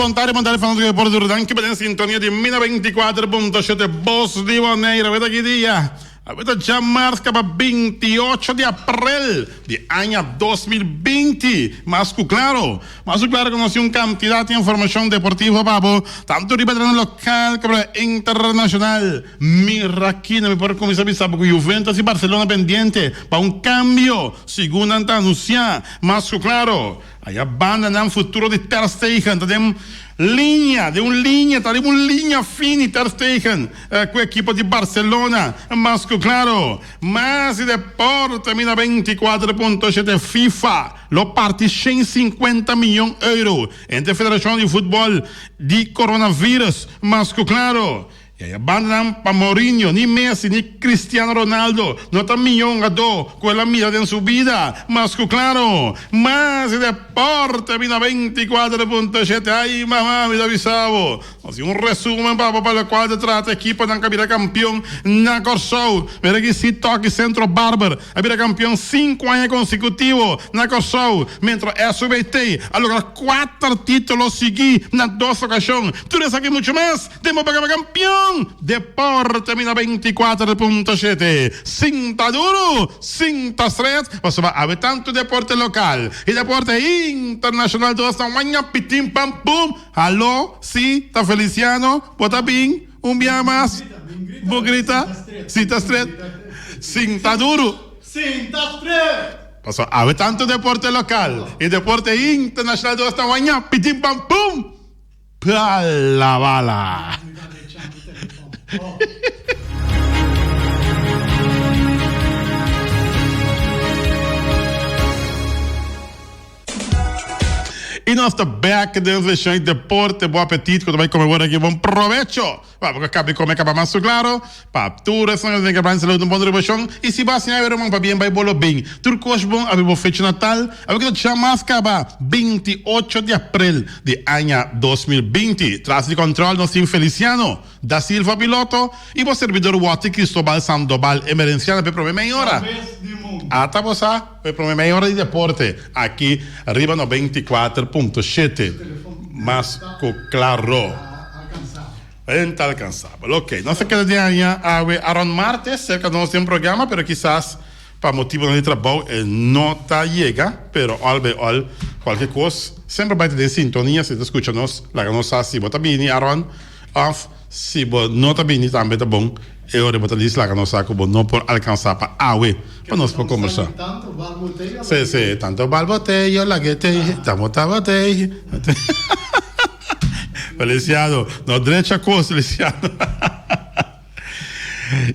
bon tardi, bon tardi fanático di deporte tur danki pa den sintonia di Mina 24.7 Bos di Bonaire. Aweta ki dia? Aweta djamars kaba 28 di aprel di aña 2020. Mas ku klaro, mas ku klaro ku nos tin un kantidat di informashon deportivo pa bo, tantu riba tereno lokal komo internashonal. Mira aki no mi por kuminsá bisa bo ku Juventus i Barcelona pendiente pa un kambio, segun nan ta anunsiá. Mas ku klaro. Aya banda nan futuro di Ter Stegen ta den liña, den un liña, ta riba un liña fini Ter Stegen cu ekipo di Barcelona. Mas cu claro, mas di deporte mina 24.7 FIFA lo parti 150 miyon euro entre federacion di futbol di coronavirus. Mas cu claro. I e bandanan pa Mourinho, ni Messi ni Cristiano Ronaldo no ta mihó hungadó ku el a mira den su bida, mas ku klaro. Mas e deporte bina 24.7 Ai mama mi ta bisa bo. Nos tin un resumen pa bo pa lokual ta trata ekiponan ku a bira kampion na Kòrsou. Mira aki si Toki Centro Barber a bira kampion sinku aña konsekutivo na Kòrsou, mientras SVT a logra kuater título sigui na dos okashon. Tur esaki muchu mas. Tempo pa kaba kampion! Deporte mina 24.7 Sinta duru, sinta stret, pasobra awe tantu deporte lokal i deporte internashonal tur esta waña pitin pam pum! Halo, si, ta Feliciano, bo ta bin un bia mas? Bo grita, sinta stret, sinta duru. Sinta stret! Pasobra awe tantu deporte lokal i deporte internashonal tur esta waña pitin pam pum! Bala bala. I nos ta bek den seshon di deporte. Bon apetit ku ta bai kome wor aki. Bon provecho. Pa bo kaba di kome kaba mas su klaro. Pa tur esnan ku ta den Gabriel Salud un bon ribashon. I si bo a siña e ruman pabien bai bolo bin. Tur kos bon abi bo fecha natal. Abi ku ta djamas kaba 28 di aprel di aña 2020. Tras di kòntròl nos tin Feliciano da Silva piloto i bo serbidor Watty Cristobal Sandoval emerenciano p'e prome mei ora. Ata bo sa p'e prome mei ora di deporte aki riba 94.7 mas ku klaro. Enta alcansabel. Ok, nos ta keda den aña awe Aaron Martes cerca nos den programa, pero kisas pa motibonan di trabou e no ta yega, pero al bij al cualke cos semper bai ta den sintonia, si ta scucha nos laga nos sa si bo ta bini Aaron of si bo no ta bini tambe ta bon e ora bo ta lis laga nos sa cu bo no por alcansa pa awe pa nos por combersa. Si, si, tanto balboteo laguetei, tamo tabotei. Feliciano, no drecha cos, Feliciano.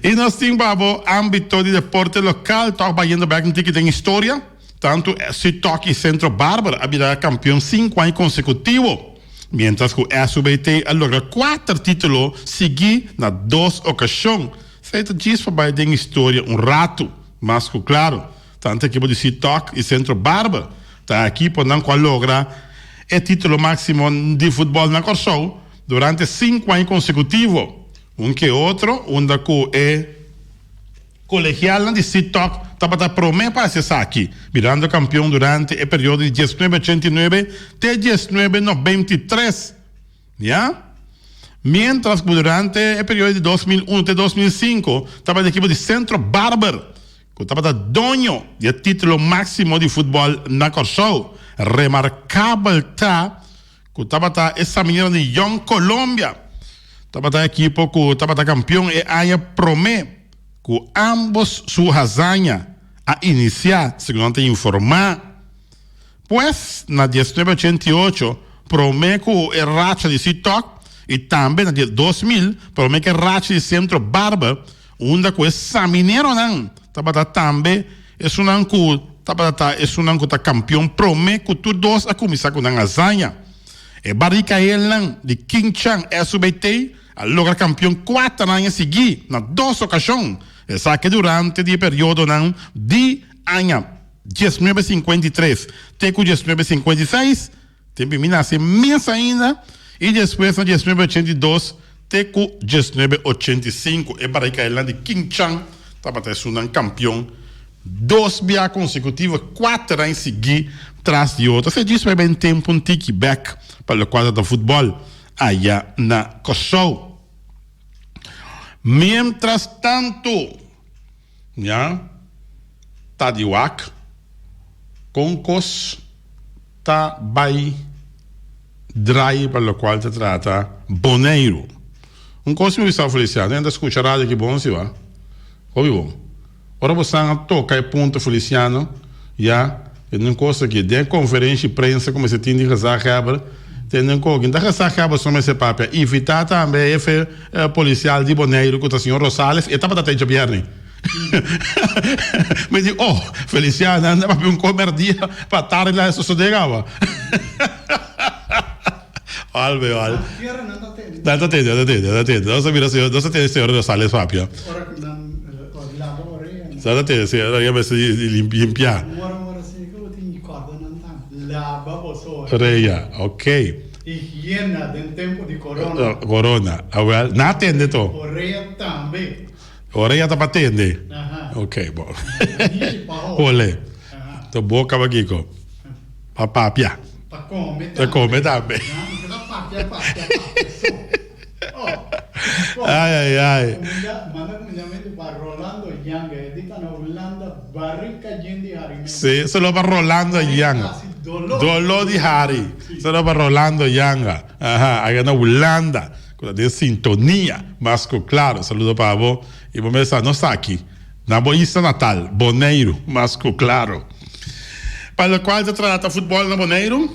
Y nos tin pa bo ambito di deporte local toch bayendo bek un tiki den historia. Tanto Sitok y Centro Barber a bira campeon cinco aña consecutivo, mientras cu SUBT a logra cuater titulo sigui na dos ocasion. Esey ta djis pa bay den historia un rato, mas cu claro. Tanto ekipo di Sitok y Centro Barber ta ekiponan cu a logra e titulo maximo di futbol na Corsou durante cinco aña consecutivo. Un ke otro unda cu e colegialnan di Sitok tabata prome pa haci esaki, birando campeon durante e periodo di 1989 te 1993. Ya. Mientras cu durante e periodo di 2001 te 2005 tabata e ekipo di Centro Barber ku tabata doño di e título máksimo di futbòl na Kòrsou. Remarkabel ta ku tabata e samiñanan di Jong Colombia tabata e ekipo ku tabata kampion e aña promé ku ámbos su hazaña a inisiá, segun nan ta informá. Pues, na 1988, promé ku e racha di Sitok, i tambe na 2000, promé ku e racha di Centro Barber, Unda ku e samineronan tabata tambe esunnan ku tabata ta esunnan ku ta kampion prome ku tur dos a kuminsá ku nan hazaña. E barikaelnan di King Chang SUBT a logra kampion kuater aña siguí na dos okashon, esaki durante di e periodonan di aña 1953 te ku 1956. Tempu mi nase mes ainda i despues na 1982 te ku 1985 e barikaelnan di King Chang tabata esunnan kampion dos bia konsekutivo, kuater aña sigui. tras di otro. Esei djis bai bai un tempu un tiki bek pa lokual ta ta futbòl aya na Kòrsou. Mientras tantu, ya, ta di wak kon kos ta bai draai pa lokual ta trata Boneiru. Un kos mi bisa Feliciano, mi ta skucha radio aki bon si wa, hopi bon. Ora bo san a toka e punto Feliciano, ya, tende un kos aki, den konferensha di prensa ku mester tin di gezaghebber, tende un koki, ta gezaghebber so mester papia, invitá tambe e hefe polisial di Boneiru ku ta señor Rosales, e tabata te djabièrnè. Mi di, oh, Feliciano, nan ta papia un kos mèrdia pa tardi la e sosodé kaba. Al be al. Nan ta tende, nan ta tende, nan ta tende. Nos a mira señor, nos a tende señor Rosales papia. Ora ku nan laba orea. Nan ta tende, señor, nan mester limpia. Un ora un ora asina ku bo tin di kòrda nan tambe. Laba boso orea. Orea, ok. Higiena den tempu di corona. Corona, awel, nan a tende to. Orea tambe. Orea ta pa tende? Aha. Ok, bon. Nanishi pa hole. Hole. Aha. To boka pa kiko? Pa papia. Pa kome tambe. Pa kome tambe. Na, mi ta papia, papia, papia so. Oh. Bon. Ai, ai, ai. Kuminda, manda kumindamentu pa Rolando Yanga. E di ta na Hulanda, barika yen di harimentu. Sí, solo pa Rolando Yanga. Hasi doló. Doló di hari. Sí. Solo pa Rolando Yanga. Aha, aya na Hulanda. Ku ta den sintonia mas ku klaro. Saludo pa bo i bo mester sa nos ta aki na bo isla natal, Boneiru, mas ku klaro. Pa lokual ta trata futbòl na Boneiru,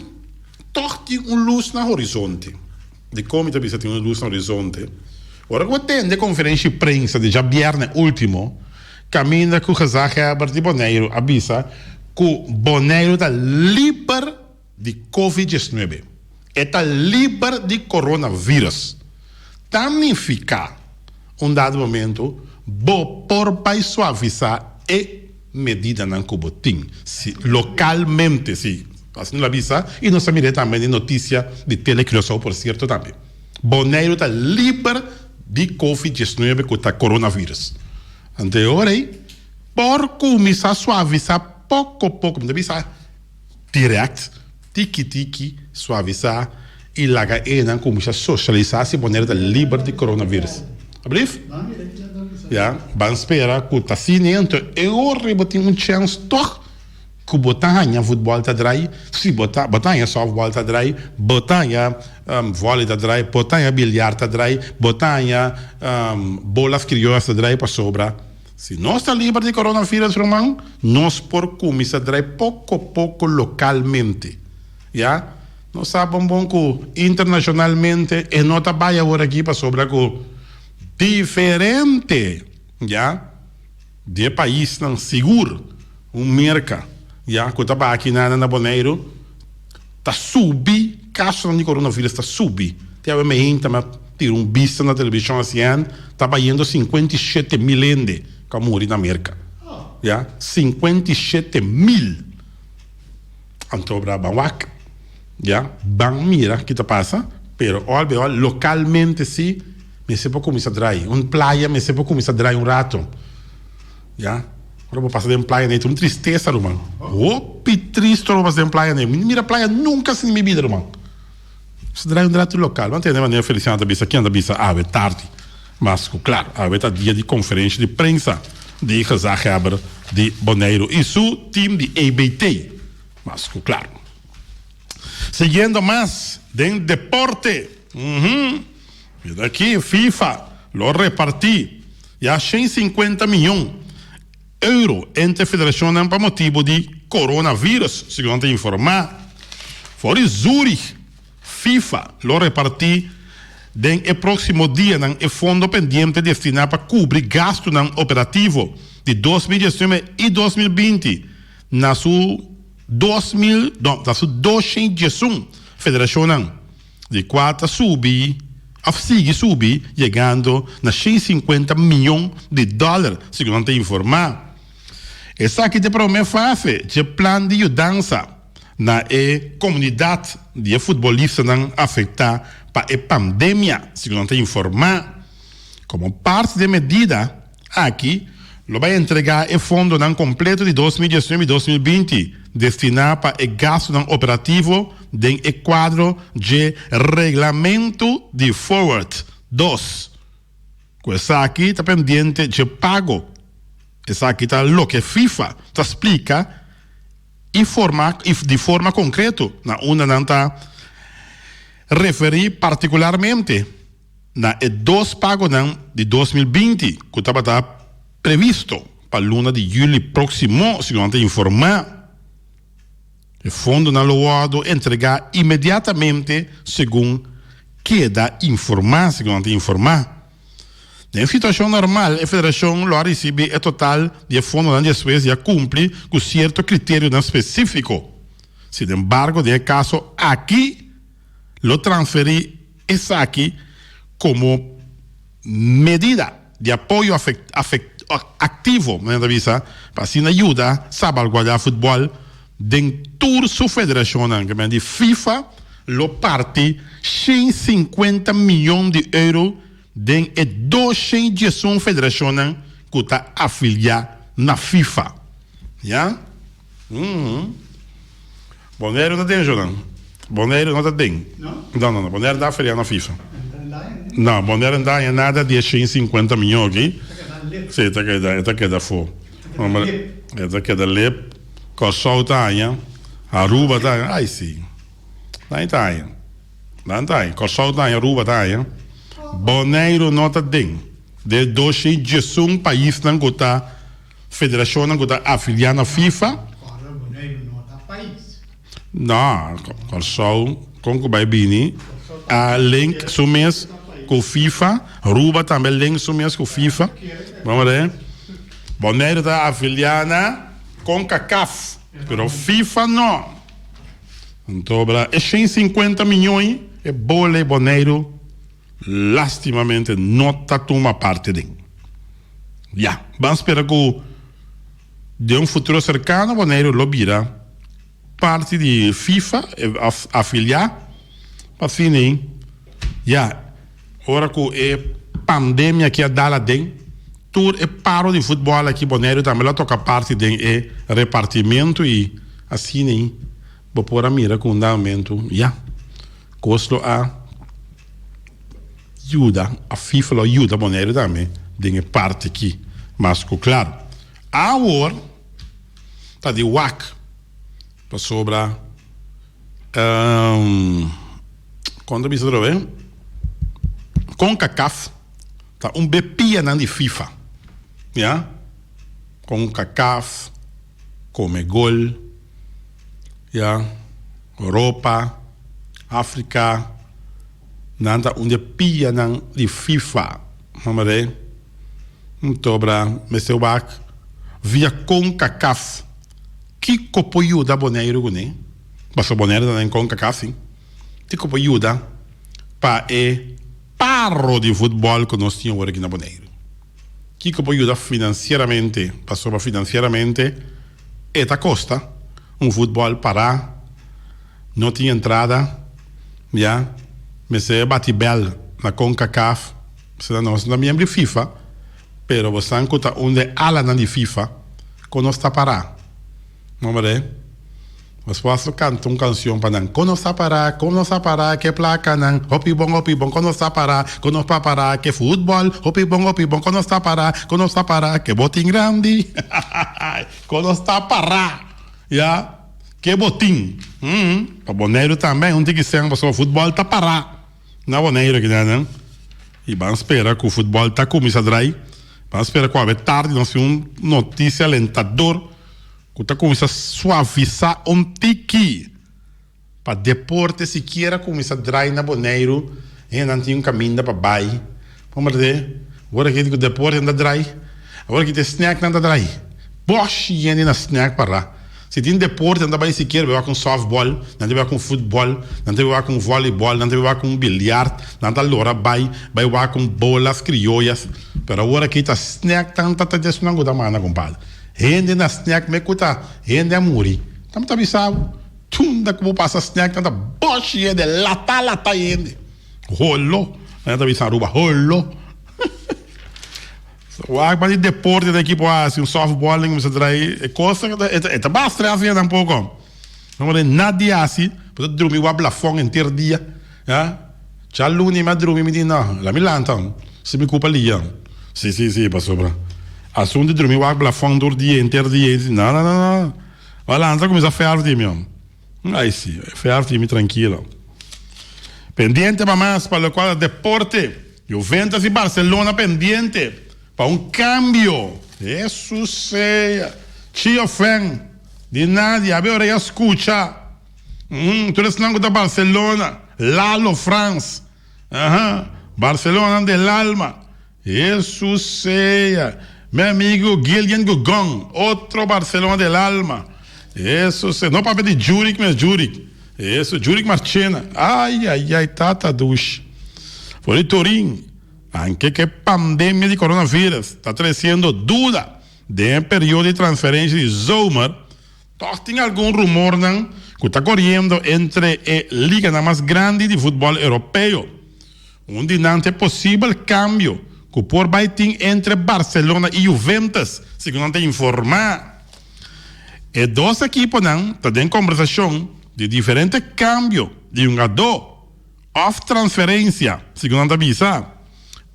tòg tin un lus na horizonte. Dikon mi ta bisa tin un lus na horizonte? Ora ku bo tende konferensha di prensa di djabièrnè último, kaminda ku gezaghèber di Boneiru a bisa ku Boneiru ta liber di Covid diesnuebe. E ta liber di coronavirus. Ta nifica un dado momento bo por bay suavisa e medidanan cu bo tin, si localmente, si asina lo a bisa y nos a mira tambe den noticia di Tele Curaçao por cierto tambe. Boneiru ta liber di Covid diesnuebe cu ta coronavirus. Anto e ora ey por cuminsa suavisa poco poco, mi ta bisa. Direct, tiki tiki, suavisá i laga enan kuminsá sosialisá si Bonaire ta liber di coronavirus. Ablief? Ya, ban spera ku ta asina i anto e ora ei bo tin un chèns tòg ku bo ta haña futbòl ta drai, si bo ta bo ta haña sòftbòl ta drai, bo ta haña vòlei ta drai, bo ta haña biliar ta drai, bo ta haña bolas krioyas ta drai pasobra. Si nos ta liber di coronavirus ruman, nos por cuminsa drai poco poco localmente. Ya, nos sa bon bon cu internacionalmente e no ta bay awor aki pasobra cu diferente, ya, di e paisnan sigur un Merca, ya, cu ta bay aki na na Boneiru ta subi, casonan di coronavirus ta subi. Te awe meinta mi a tira un bista na television asien, ta bayendo 57,000 hende ku a muri na Merka. Ya, 57,000. Anto bra ban wak, ya, ban mira ki ta pasa, pero al be al lokalmente si mester por kuminsá drai. Un playa mester por kuminsá drai un rato. Ya, ora bo pasa den playa nei ta un tristesa ruman. Hopi tristo ora bo pasa den playa nei. Mi no mira playa nunka asina den mi bida ruman. Si drai un rato lokal, bo a tende manera Feliciano ta bisa, ken ta bisa awe tardi? Mas ku klaru, awe ta dia di konferensha di prensa di gezaghebber di Boneiru i su tim di EBT. Mas ku klaru. Siguiendo mas den deporte, uhum, mira aki, FIFA lo reparti ya 150 miyon euro entre federashonnan pa motibu di coronavirus, segun nan ta informá. For di Zurich, FIFA lo repartí den e próksimo dianan e fondo pendiente destiná pa kubri gastunan operativo di 2019 i 2020 na su 2000, no, na su 211 federashonnan. Di kua ta subi òf sigui subi yegando na 150 mion di dòler, segun nan ta informá. Esaki ta e promé fase dje plan di yudansa na e komunidat di e futbolistanan afektá pa e pandemia, segun nan ta informá. Komo parti di e medida aki, Lo bai entregá e fondonan kompleto di 2019 i 2020 destiná pa e gastunan operativo den e kuadro dje Reglamentu di Forward dos. Ku esaki ta pendiente dje pago. Esaki ta loke FIFA ta splika i forma i di forma konkreto na unda nan ta referí partikularmente na e dos pagonan di 2020 ku tabata previsto pa luna di yüli próksimo, segun nan ta informá. E fondonan lo wòrdu entregá inmediatamente segun keda informá, segun nan ta informá. Den situashon normal e federashon lo a risibí e total di e fondonan despues di a kumpli ku sierto kriterionan spesífiko. Sinembargo den e kaso aki lo transferí esaki komo medida di apoyo aktivo, manera ta bisa, pa asina yuda sabalguardá futbòl den tur su federashonnan. Ke di FIFA lo parti 150 miyon di euro den e 211 federashonnan ku ta afiliá na FIFA. Ya. Boneiru ta den Jonan. Boneiru no ta den. No? No, no, no. Boneiru ta afiliá na FIFA. No, Boneiru no ta haña nada di e 150 miyon aki. Ta keda lep. Sí, ta keda, e ta keda afó. E ta keda lep. Kòrsou ta haña, Aruba ta haña, ai sí. Nan ta haña. Nan ta haña. Kòrsou ta haña, Aruba ta haña. Boneiru no ta den. Den e 211 paisnan ku ta. Federashonnan ku ta afiliá na FIFA. Kòrda Boneiru no ta pais. No, Kòrsou kon ku bai bini a link su mes ku FIFA, Aruba tambe link su mes ku FIFA. Bon wak Boneiru ta afiliá na Concacaf, pero FIFA no. Anto bra e 150 miyon e bole Boneiru lastimamente no ta tuma parti den. Ya, ban spera ku den un futuro serkano Boneiru lo bira parti di FIFA òf afiliá pa asina ei ya ora ku e pandemia aki a dal aden tur e paro di futbòl aki Boneiru tambe lo toka parti den e repartimentu i asina ei bo por a mira ku un dado momento ya kos lo a Yuda, a FIFA lo yuda Boneiru tambe den e parti aki, mas ku klaru. Awor ta di wak pasobra kon ta bisa atrobe? Concacaf ta un be pianan di FIFA, ya. Concacaf, Comegol, ya, Europa, Afrika. Nan ta un di e pianan di FIFA. Hombre, Ntobra mester wak via Concacaf. Kiko por yuda Boneiru kuné? Pasobra Boneiru ta den Concacaf, si. Kiko por yuda pa e paro di futbòl ku nos tin awor aki na Boneiru? Kiko por yuda finansieramente? Pasobra finansieramente e ta kosta un futbòl pará. No tin entrada ya mester bati bel na Concacaf pasobra nos no ta miembro di FIFA pero bo san cu ta un de alanan di FIFA con nos ta para no mare nos por hasta canta un cancion pa nan con nos ta para con nos ta para ke placanan hopi bon hopi bon con nos ta para con nos pa para ke futbol hopi bon hopi bon con nos ta para con nos ta para ke botin grandi con nos ta para ya. Ke bo tin? Humm. Pa Boneiru tambe un tiki sèn pasobra futbòl ta pará na Boneiru aki nan. I ban spera ku futbòl ta kuminsá drai. Ban spera ku awe tardi nos tin un notisia alentador ku ta kuminsá suavisá un tiki pa deporte sikiera kuminsá drai na Boneiru. Hendenan tin un kaminda pa bai. Komprende? Ora ki ku deporte nan ta drai, ora ki te snack nan ta drai. Boshi hende na snack para. Si tin deporte nan ta bai sikier bai wak un softball, nan ta bai wak un futbol, nan ta bai wak un volleyball, nan ta bai wak un biliard, nan ta lora bai, bai wak un bolas crioyas. Pero awor aki ta snack tan ta ta esnan ku ta manda compadre. Hende na snack me ku ta hende a muri. Ta mi ta bisa bo, tunda ku bo pasa snack nan ta boshi hende, lata lata hende. Holo. Nan ta bisa Aruba holo. Wak pa di deporte den ekipo hasi un softball den kuminsa trae e kos e ta baha stress ya tampoco. No por nada di hasi bo ta drumi wak blafon henter dia ya. Djaluni mi a drumi mi di no la mi lanta si mi kupa lia si si si pasobra asuntu di drumi wak blafon tur dia henter dia no no no no bo a lanta kuminsa ferf di mi. Ay si, ferf di mi trankilo. Pendiente pa mas pa locual ta deporte. Juventus y Barcelona pendiente pa un cambio. Hesus sea. Chio Fen, di nadie, abe ora ya scucha. Tur esnan cu ta Barcelona, Lalo Frans, aha, Barcelona del alma. Hesus sea. Mi amigo Gillian Gugon, otro Barcelona del alma. Hesus sea. No papia di Jurick mes Jurick. Hesus, Jurick Marchena. Ay ay ay tata dushi. For di Turin, anke ke pandemia di coronavirus ta treciendo duda den e periodo di transferencia di zomer, tog tin algun rumornan cu ta coriendo entre e liganan mas grandi di futbol europeo. Un di nan ta e posibel kambio ku por bai tin entre Barcelona i Juventus, segun nan ta informá. E dos ekiponan ta den kombersashon di diferente kambio di hungadó òf transferensia, segun nan ta bisa.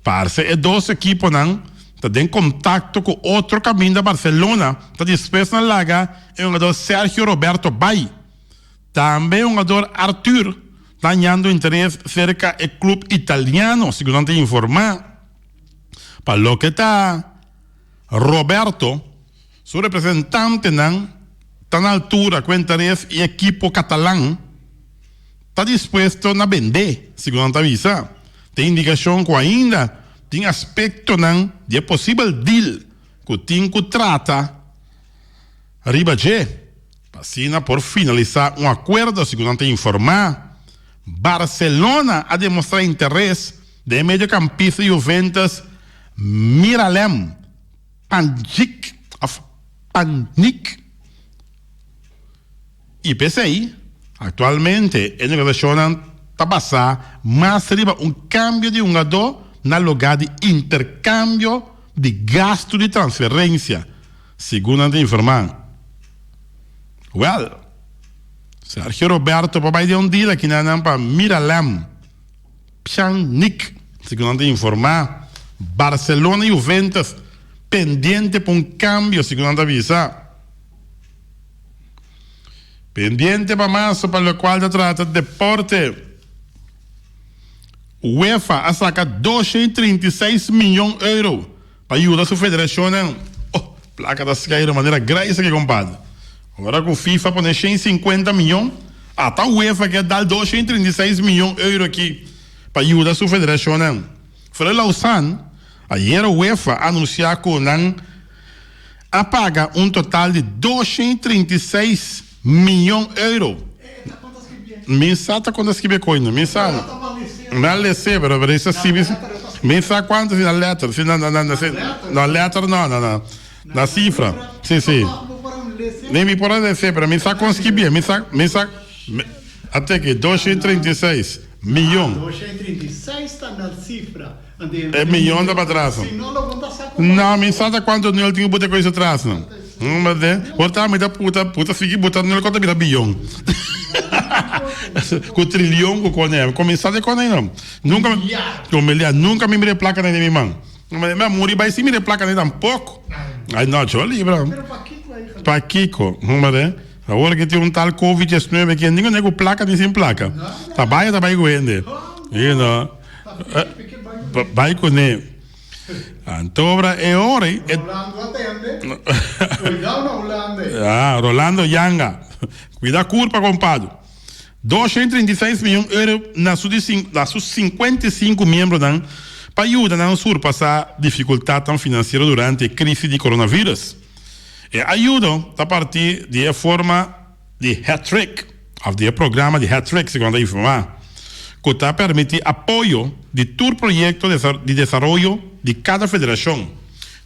Parse e dos ekiponan ta den kontakto ku otro kaminda Barcelona ta dispuesto na laga e hungadó Sergio Roberto bai. Tambe hungador Arthur ta hañando interes serka e club italiano, segun nan ta informa. Pa loke ta Roberto, su representantenan ta na altura ku interes i ekipo katalan ta dispuesto na bende, segun nan ta bisa. Tin indikashon ku ainda tin aspektonan di e posibel deal ku tin ku trata riba dje. Pa asina por finalisá un akuerdo, segun nan ta informá. Barcelona a demostrá interes den e mediokampista Juventus Miralem Pjanic òf Pjanic i p'esei aktualmente e negosiashonnan ta basá mas riba un kambio di hungadó na lugá di interkambio di gastu di transferensia. Segun nan ta informá. Wèl, Sergio Roberto por bai den un deal aki nan pa Miralem Pjanic, segun nan ta informá. Barcelona i Juventus pendiente pa un kambio, segun nan ta bisa. Pendiente pa mas pa lokual ta trata deporte. UEFA a saka 236 miyon euro Pa yuda su federashonnan. Oh, plaka ta skeiru manera grais aki kompadre. Ora ku FIFA pone 150 miyon, ata UEFA ke a dal 236 miyon euro aki pa yuda su federashonnan. Fre Lausanne, ayera UEFA a anunsiá ku nan a paga un total di 236 miyon euro. Mi sa ta konta skibi e koino, mi sa. Mi a lese, pero pero isa sibi. Mi sa kuantu si na letter, si na na na si na letter no, no, no. Na sifra. Si, si. Ni mi por a lese, pero mi sa kon skibi, mi sa, mi sa. A teki, 236 miyon. 236 ta na sifra. E miyon ta pa tras. No, mi sa ta cuanto nul tin cu buta cu tras no. Por ta mi ta puta, puta sigui buta nul cu ta bira biyon. Cu trilion cu cone. Cu mi sa di cone no. Nunca, cu milyar. Nunca mi mira e placa den mi man. Mi a muri bay sin mira e placa den tampoco. Ay no, cho libra. Pakico? Awor ki tin un tal covid 19 aki, ningun cu placa ni sin placa. Ta bay ta bay cu hende. You know. Bai kuné. Anto obra e ora e. Rolando atende. Cuidao na Hulanda. Ah, Rolando Yanga. Cuida curpa compadre. 236 miyon euro na su di na su 55 miembronan pa yuda nan surpasa dificultadnan financiero durante e crisis di coronavirus. E ayudo ta parti di e forma di Hattrick, òf di e programa di Hattrick, segun nan ta informá, ku ta permití apoyo di tur proyekto di desaroyo di kada federashon.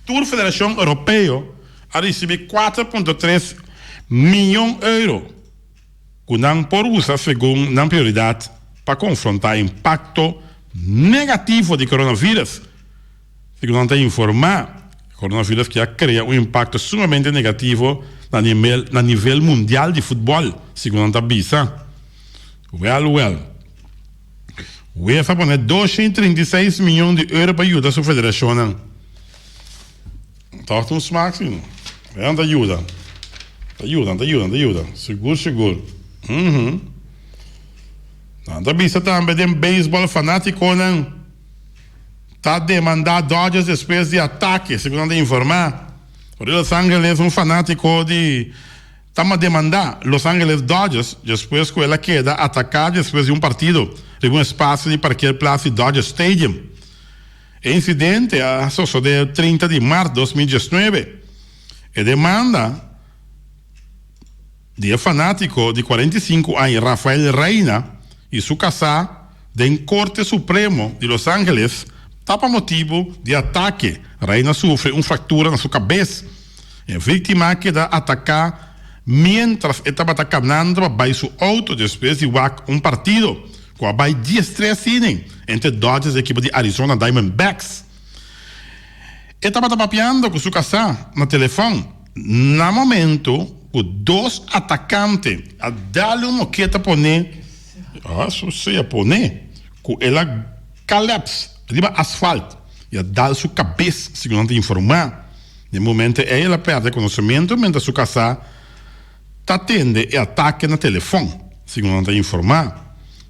Tur federashon europeo a risibí 4.3 miyon euro ku nan por usa segun nan prioridat pa konfrontá impakto negativo di coronavirus, segun nan ta informá. E coronavirus ki a crea un impacto sumamente negativo na nivel na nivel mundial di futbol, segun nan ta bisa. Wel wel. UEFA pone 236 miyon di euro pa yuda su federacionnan. Toch ta un smaak si no. Nan ta yuda. Ta yuda, ta yuda, ta yuda. Sigur sigur. Uhum. Nan ta bisa tambe den beisbol fanaticonan ta demanda Dodgers despues di atake, segun nan ta informa. For di Los Angeles un fanatico di ta demanda Los Angeles Dodgers despues cu el a keda ataca despues di un partido riba un espacio di parkeerplaats di Dodger Stadium. E incidente a sosode 30 di mart 2019. E demanda di e fanátiko di 45 aña Rafael Reina i su kasá den Korte Supremo di Los Angeles ta pa motibu di atake. Reina sufri un fraktura na su kabes. E víktima a keda ataká miéntras e tabata kanando pa bai su outo despues di wak un partido ku a bai diestres inning entre Dodgers i ekipo di Arizona Diamondbacks. E tabata papiando ku su kasá na telefòn na momento ku dos atakante a dal un moketa pone, sea pone ku el a kaleps riba asfalt i a dal su kabes, segun nan ta informá. Den momento ei el a pèrdè konosementu miéntras su kasá ta tende e atake na telefòn, segun nan ta informá.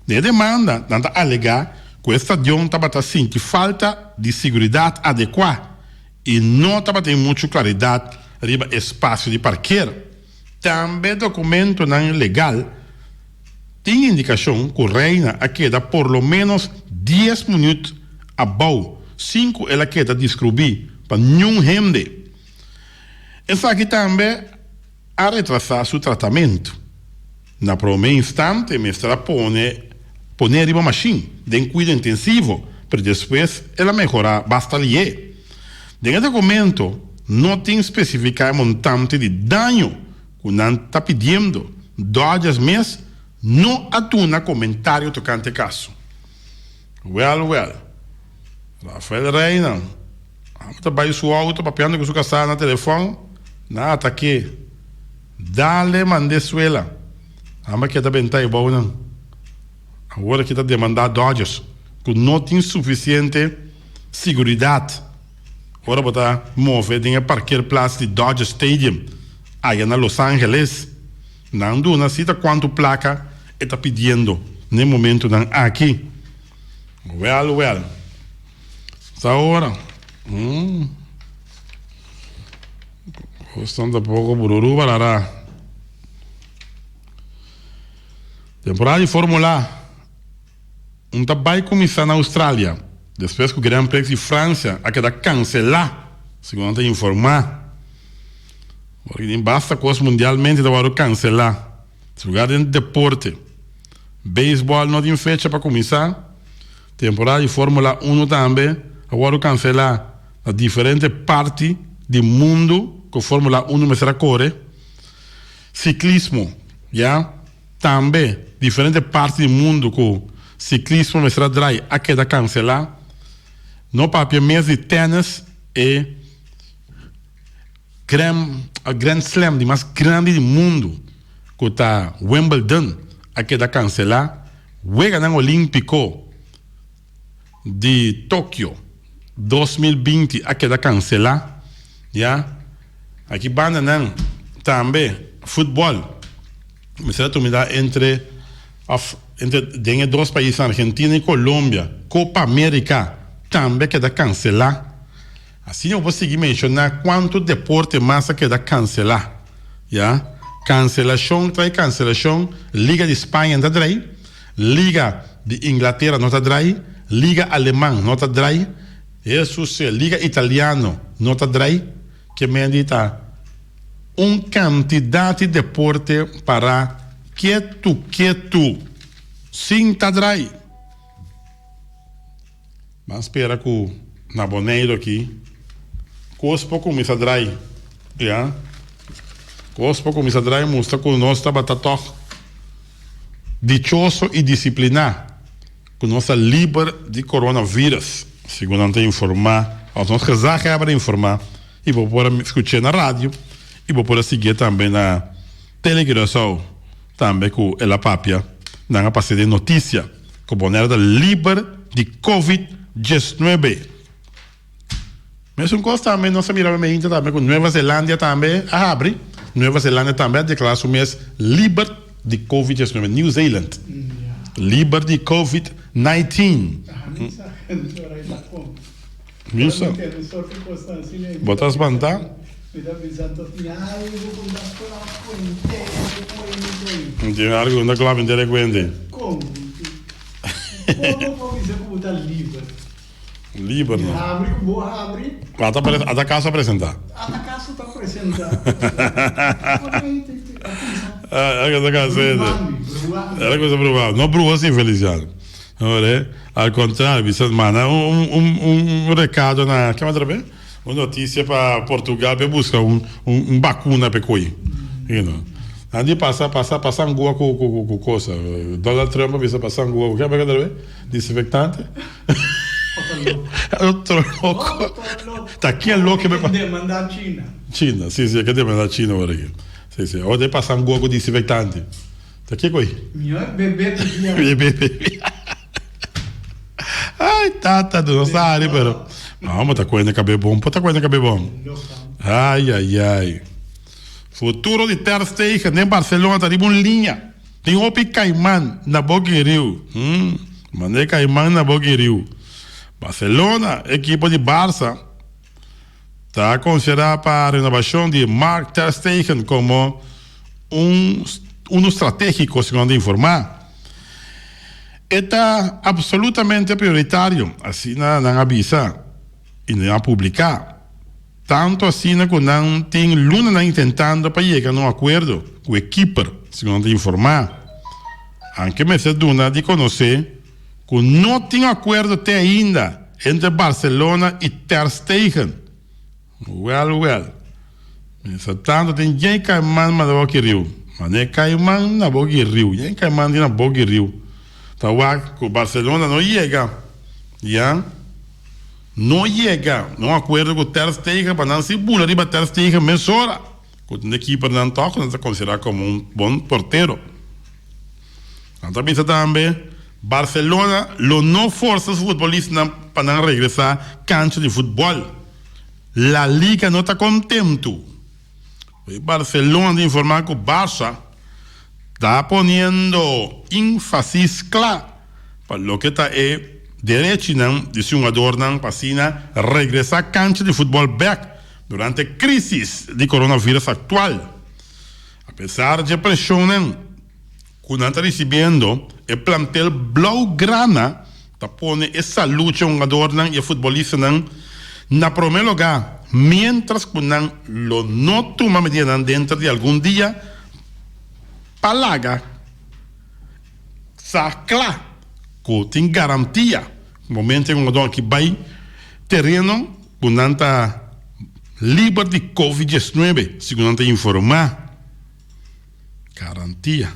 Den e demanda nan ta alegá ku e stadion tabata sinti falta di siguridat adekuá i no tabatin muchu klaridat riba e spasio di parker. Tambe dokumentonan legal tin indikashon ku Reina a keda por lo ménos dies minüt abou sin ku el a keda deskrubí pa niun hende. Esaki tambe a retrasá su tratamentu. Na promé instante mester a pone pon'é riba mashin den kuido intensivo, pero despues el a mehorá basta lié. Den e dokumento no tin spesifiká e montante di daño ku nan ta pidiendo. Dodgers mes no a duna komentario tokante e kaso. Wèl wèl, Rafael Reina a ta bai su outo papiando ku su kasá na telefòn, nan a atak'é. Dale mand'é suela. Amba keda benta e bounan. Awor aki ta demandá Dodgers ku no tin sufisiente siguridat ora bo ta move den e parkeerplaats di Dodger Stadium aya na Los Angeles. Nan duna si ta kuantu plaka e ta pidiendo n'e momentunan aki. Wèl wèl. Ta ora. Kosnan ta poko bururu barara. Temporada di Formula Un ta bai kuminsá na Australia despues ku Grand Prix di Fransia a keda kanselá, segun nan ta informá. Porque tin basta kos mundialmente ta wòrdu kanselá. Lugar den deporte. Beisbòl no tin fecha pa kuminsá. Temporada di Formula Uno tambe a wòrdu kanselá na diferente parti di mundu ku Formula Uno mester a kore. Siklismo, ya, tambe diferente parti di mundu ku siklismo mester a drai a keda kanselá. No papia mes di tènis, e Grand Slam di mas grandi di mundu ku ta Wimbledon a keda kanselá. Weganan Olímpiko di Tokio 2020 a keda kanselá. Ya, aki bandanan tambe futbòl mester a tumidá entre òf entre den e dos paisnan Argentina i Colombia. Copa America tambe a keda kanselá. Asina bo por sigui menshoná kuantu deporte mas a keda kanselá. Ya, kanselashon trae kanselashon, Liga di Spaña no ta drai, Liga di Inglatera no ta drai, Liga Aleman no ta drai, Hesus se, Liga Italiano no ta drai, ke mendi ta un kantidat di deporte pará ketu ketu sin ta drai. Ban spera ku na Boneiru aki kos por kuminsá drai, ya. Kos por kuminsá drai mustra ku nos tabata tòg dichoso i disipliná ku nos ta liber di coronavirus, segun nan ta informá, òf nos gezaghebber a informá. I bo por a skuch'é na radio i bo por a siguié tambe na Tele Curaçao tambe ku el a papia. Nan a pas'é den notisia ku Bonaire ta liber di Covid 19. Mesun kos tambe nos a mira meinta tambe ku Nueva Zelandia tambe a habri. Nueva Zelandia tambe a deklará su mes liber di Covid 19. New Zealand liber di Covid 19. Misa. Bo ta spantá? Tin algu ku ta klap henter e kuente. Liber no. Ata ata kaso a presentá. Ata kaso a presentá. No bruha si Feliciano. Ore, al contrario, bisa manda un, un, un recado na, ke otra vez? Un noticia pa Portugal pe busca un, un, un vacuna pe koe. You know. Nan di pasa, pasa, pasa angua ku, ku, ku, ku cosa. Donald Trump a bisa pasa angua ku, ke otra vez? Disinfectante? Otro loco. Ta ken loke me pa. Demanda China. China, si, si, ke demanda China ora aki. Si, si. Ora de pasa angua ku disinfectante. Ta kiko ei? Mior bebe di dia. Bebe di dia. Ai tata tu no sa pero no bo ta cuenta cabe bon por ta cuenta cabe bon. Ai ai ai. Futuro di Ter Stegen den Barcelona ta riba un liña. Tin hopi caiman na boki riu. Hmm, manda e caiman na boki riu. Barcelona, ekipo di Barça Ta konsiderá pa renobashon di Marc Ter Stegen komo un unu stratégiko, segun ta informá. E ta apsolutamente prioritario, asina nan a bisa i nan a publiká. Tantu asina ku nan tin lunanan intentando pa yega na un akuerdo ku e kiper, segun nan ta informá. Anke mester duna di konosé ku no tin akuerdo te ainda entre Barcelona i Ter Stegen. Wèl wèl. Mientras tanto tin yen kaiman na boki riu. Mane kaiman na boki riu. Yen kaiman tin na boki riu. Ta wak ku Barcelona no yega ya. No yega na un akuerdo ku Ter Stegen pa nan si bula riba Ter Stegen mesora. Ku tin e kipernan tòg ku nan ta konsiderá komo un bon portero. Nan ta bisa tambe, Barcelona lo no forsa su futbolistanan pa nan regresá kancha di futbòl. La Liga no ta kontentu. Barcelona ta informá ku Barça ta poniendo ínfasis kla pa loke ta e derechinan di su hungadornan pa asina regresá kancha di futbòl bèk durante e krísis di coronavirus aktual. Apesar dje preshonnan ku nan ta risibiendo, e plantel blaugrana ta pone e salú dje hungadornan i e futbolistanan na promé lugá, miéntras ku nan lo no tuma medidanan denter di algun dia pa laga sa kla ku tin garantia ku momento e hungador aki bai tereno ku nan ta liber di covid 19, segun nan ta informá. Garantia.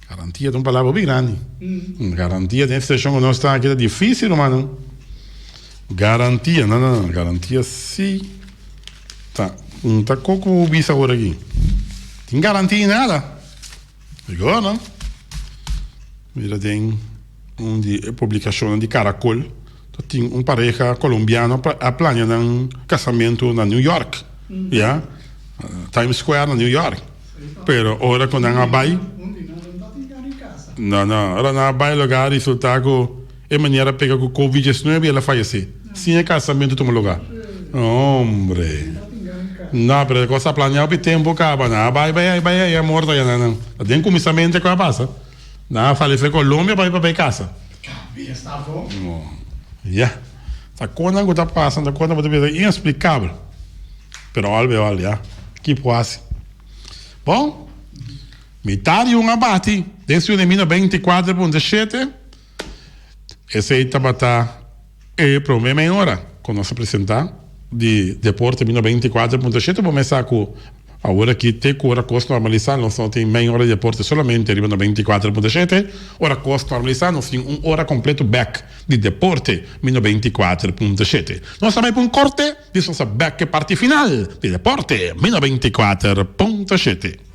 Garantia ta un palabra hopi grandi. Garantia den e situacion cu nos ta aki ta dificil rumannan. Garantia, no, no, no, garantia si ta un ta co cu bo bisa awor aki. Tin garantia y nada. Digo no. Mira den un di e publicacionnan di Caracol ta tin un pareha colombiano a plania nan casamento na New York. Ya, Times Square na New York. Pero ora cu nan a bay. No, no, ora nan a bay loga a resulta cu e meneer a pega cu covid 19 y el a fayece. Sin e casamento tuma lugar. Hombre. No, pero e cos a planea hopi tempo caba. Nan a bay, bay, bay, bay, a morto ya nan. Den cuminsamente cu a pasa. Nan a sali fe Colombia pa bay casa. Ya. Ta conan cu ta pasa, ta conan cu ta bisa inexplicabel. Pero al be al, ya. Ki por haci? Bon, mitad di un a bati den su nemina 24.7. Esey tabata e prome mei ora cu nos a presenta di Deporte 1924.7. Bo mesa cu. Awor aki te ku ora kos normalisá nos no tin mei ora di deporte solamente riba 94.7. Ora kos normalisá nos tin un ora kompleto bèk di deporte mi 94.7. Nos ta bai pa un korte, dis nos ta bèk ku e parti final di deporte mi 94.7.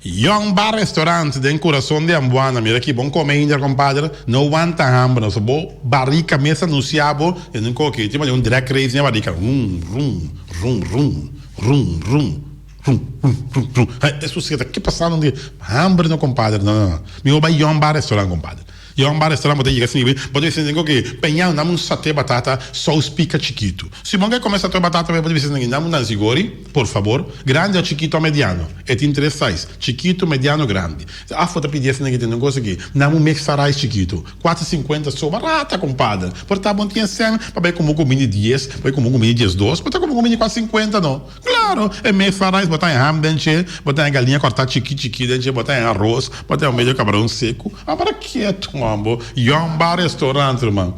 Young Bar Restaurant den kurason di Ambuana. Mira ki bon kome ainda compadre. No wanta hamber no. So bo barika mes anuncia bo den un koki. Tin manera un drag race den e barika. Rum rum rum rum rum rum rum rum rum rum. Hey e susi ta ke pasando di hamber no compadre. No no no. Miho bai Young Bar Restaurant compadre. Young Bar Restaurant bo ta yega sin bo ta bisa den koki peña nan un sate batata sous pika chikitu. Si bo ke kome sate batata bo ta bisa den nan un nasi gori por fabor. Grandi o chikito o mediano. E tin tres size, chikitu, mediano, grandi. Afo ta pidi esnan ki tin un cosa ki nan un mix rice chikitu, kuater sinkuenta so barata compadre. Por ta bon tin e sèn pa bai kumu ku mini dies, pa bai kumu ku mini diesdos, bo ta kumu ku mini kuater sinkuenta no. Claro, e mix rice bo ta haña ham den dje, bo ta haña galiña kòrtá chiki chiki den dje, bo ta haña aros, bo ta haña un medio kabaron seku. A para ketu man bo. Yòmba restaurant ruman.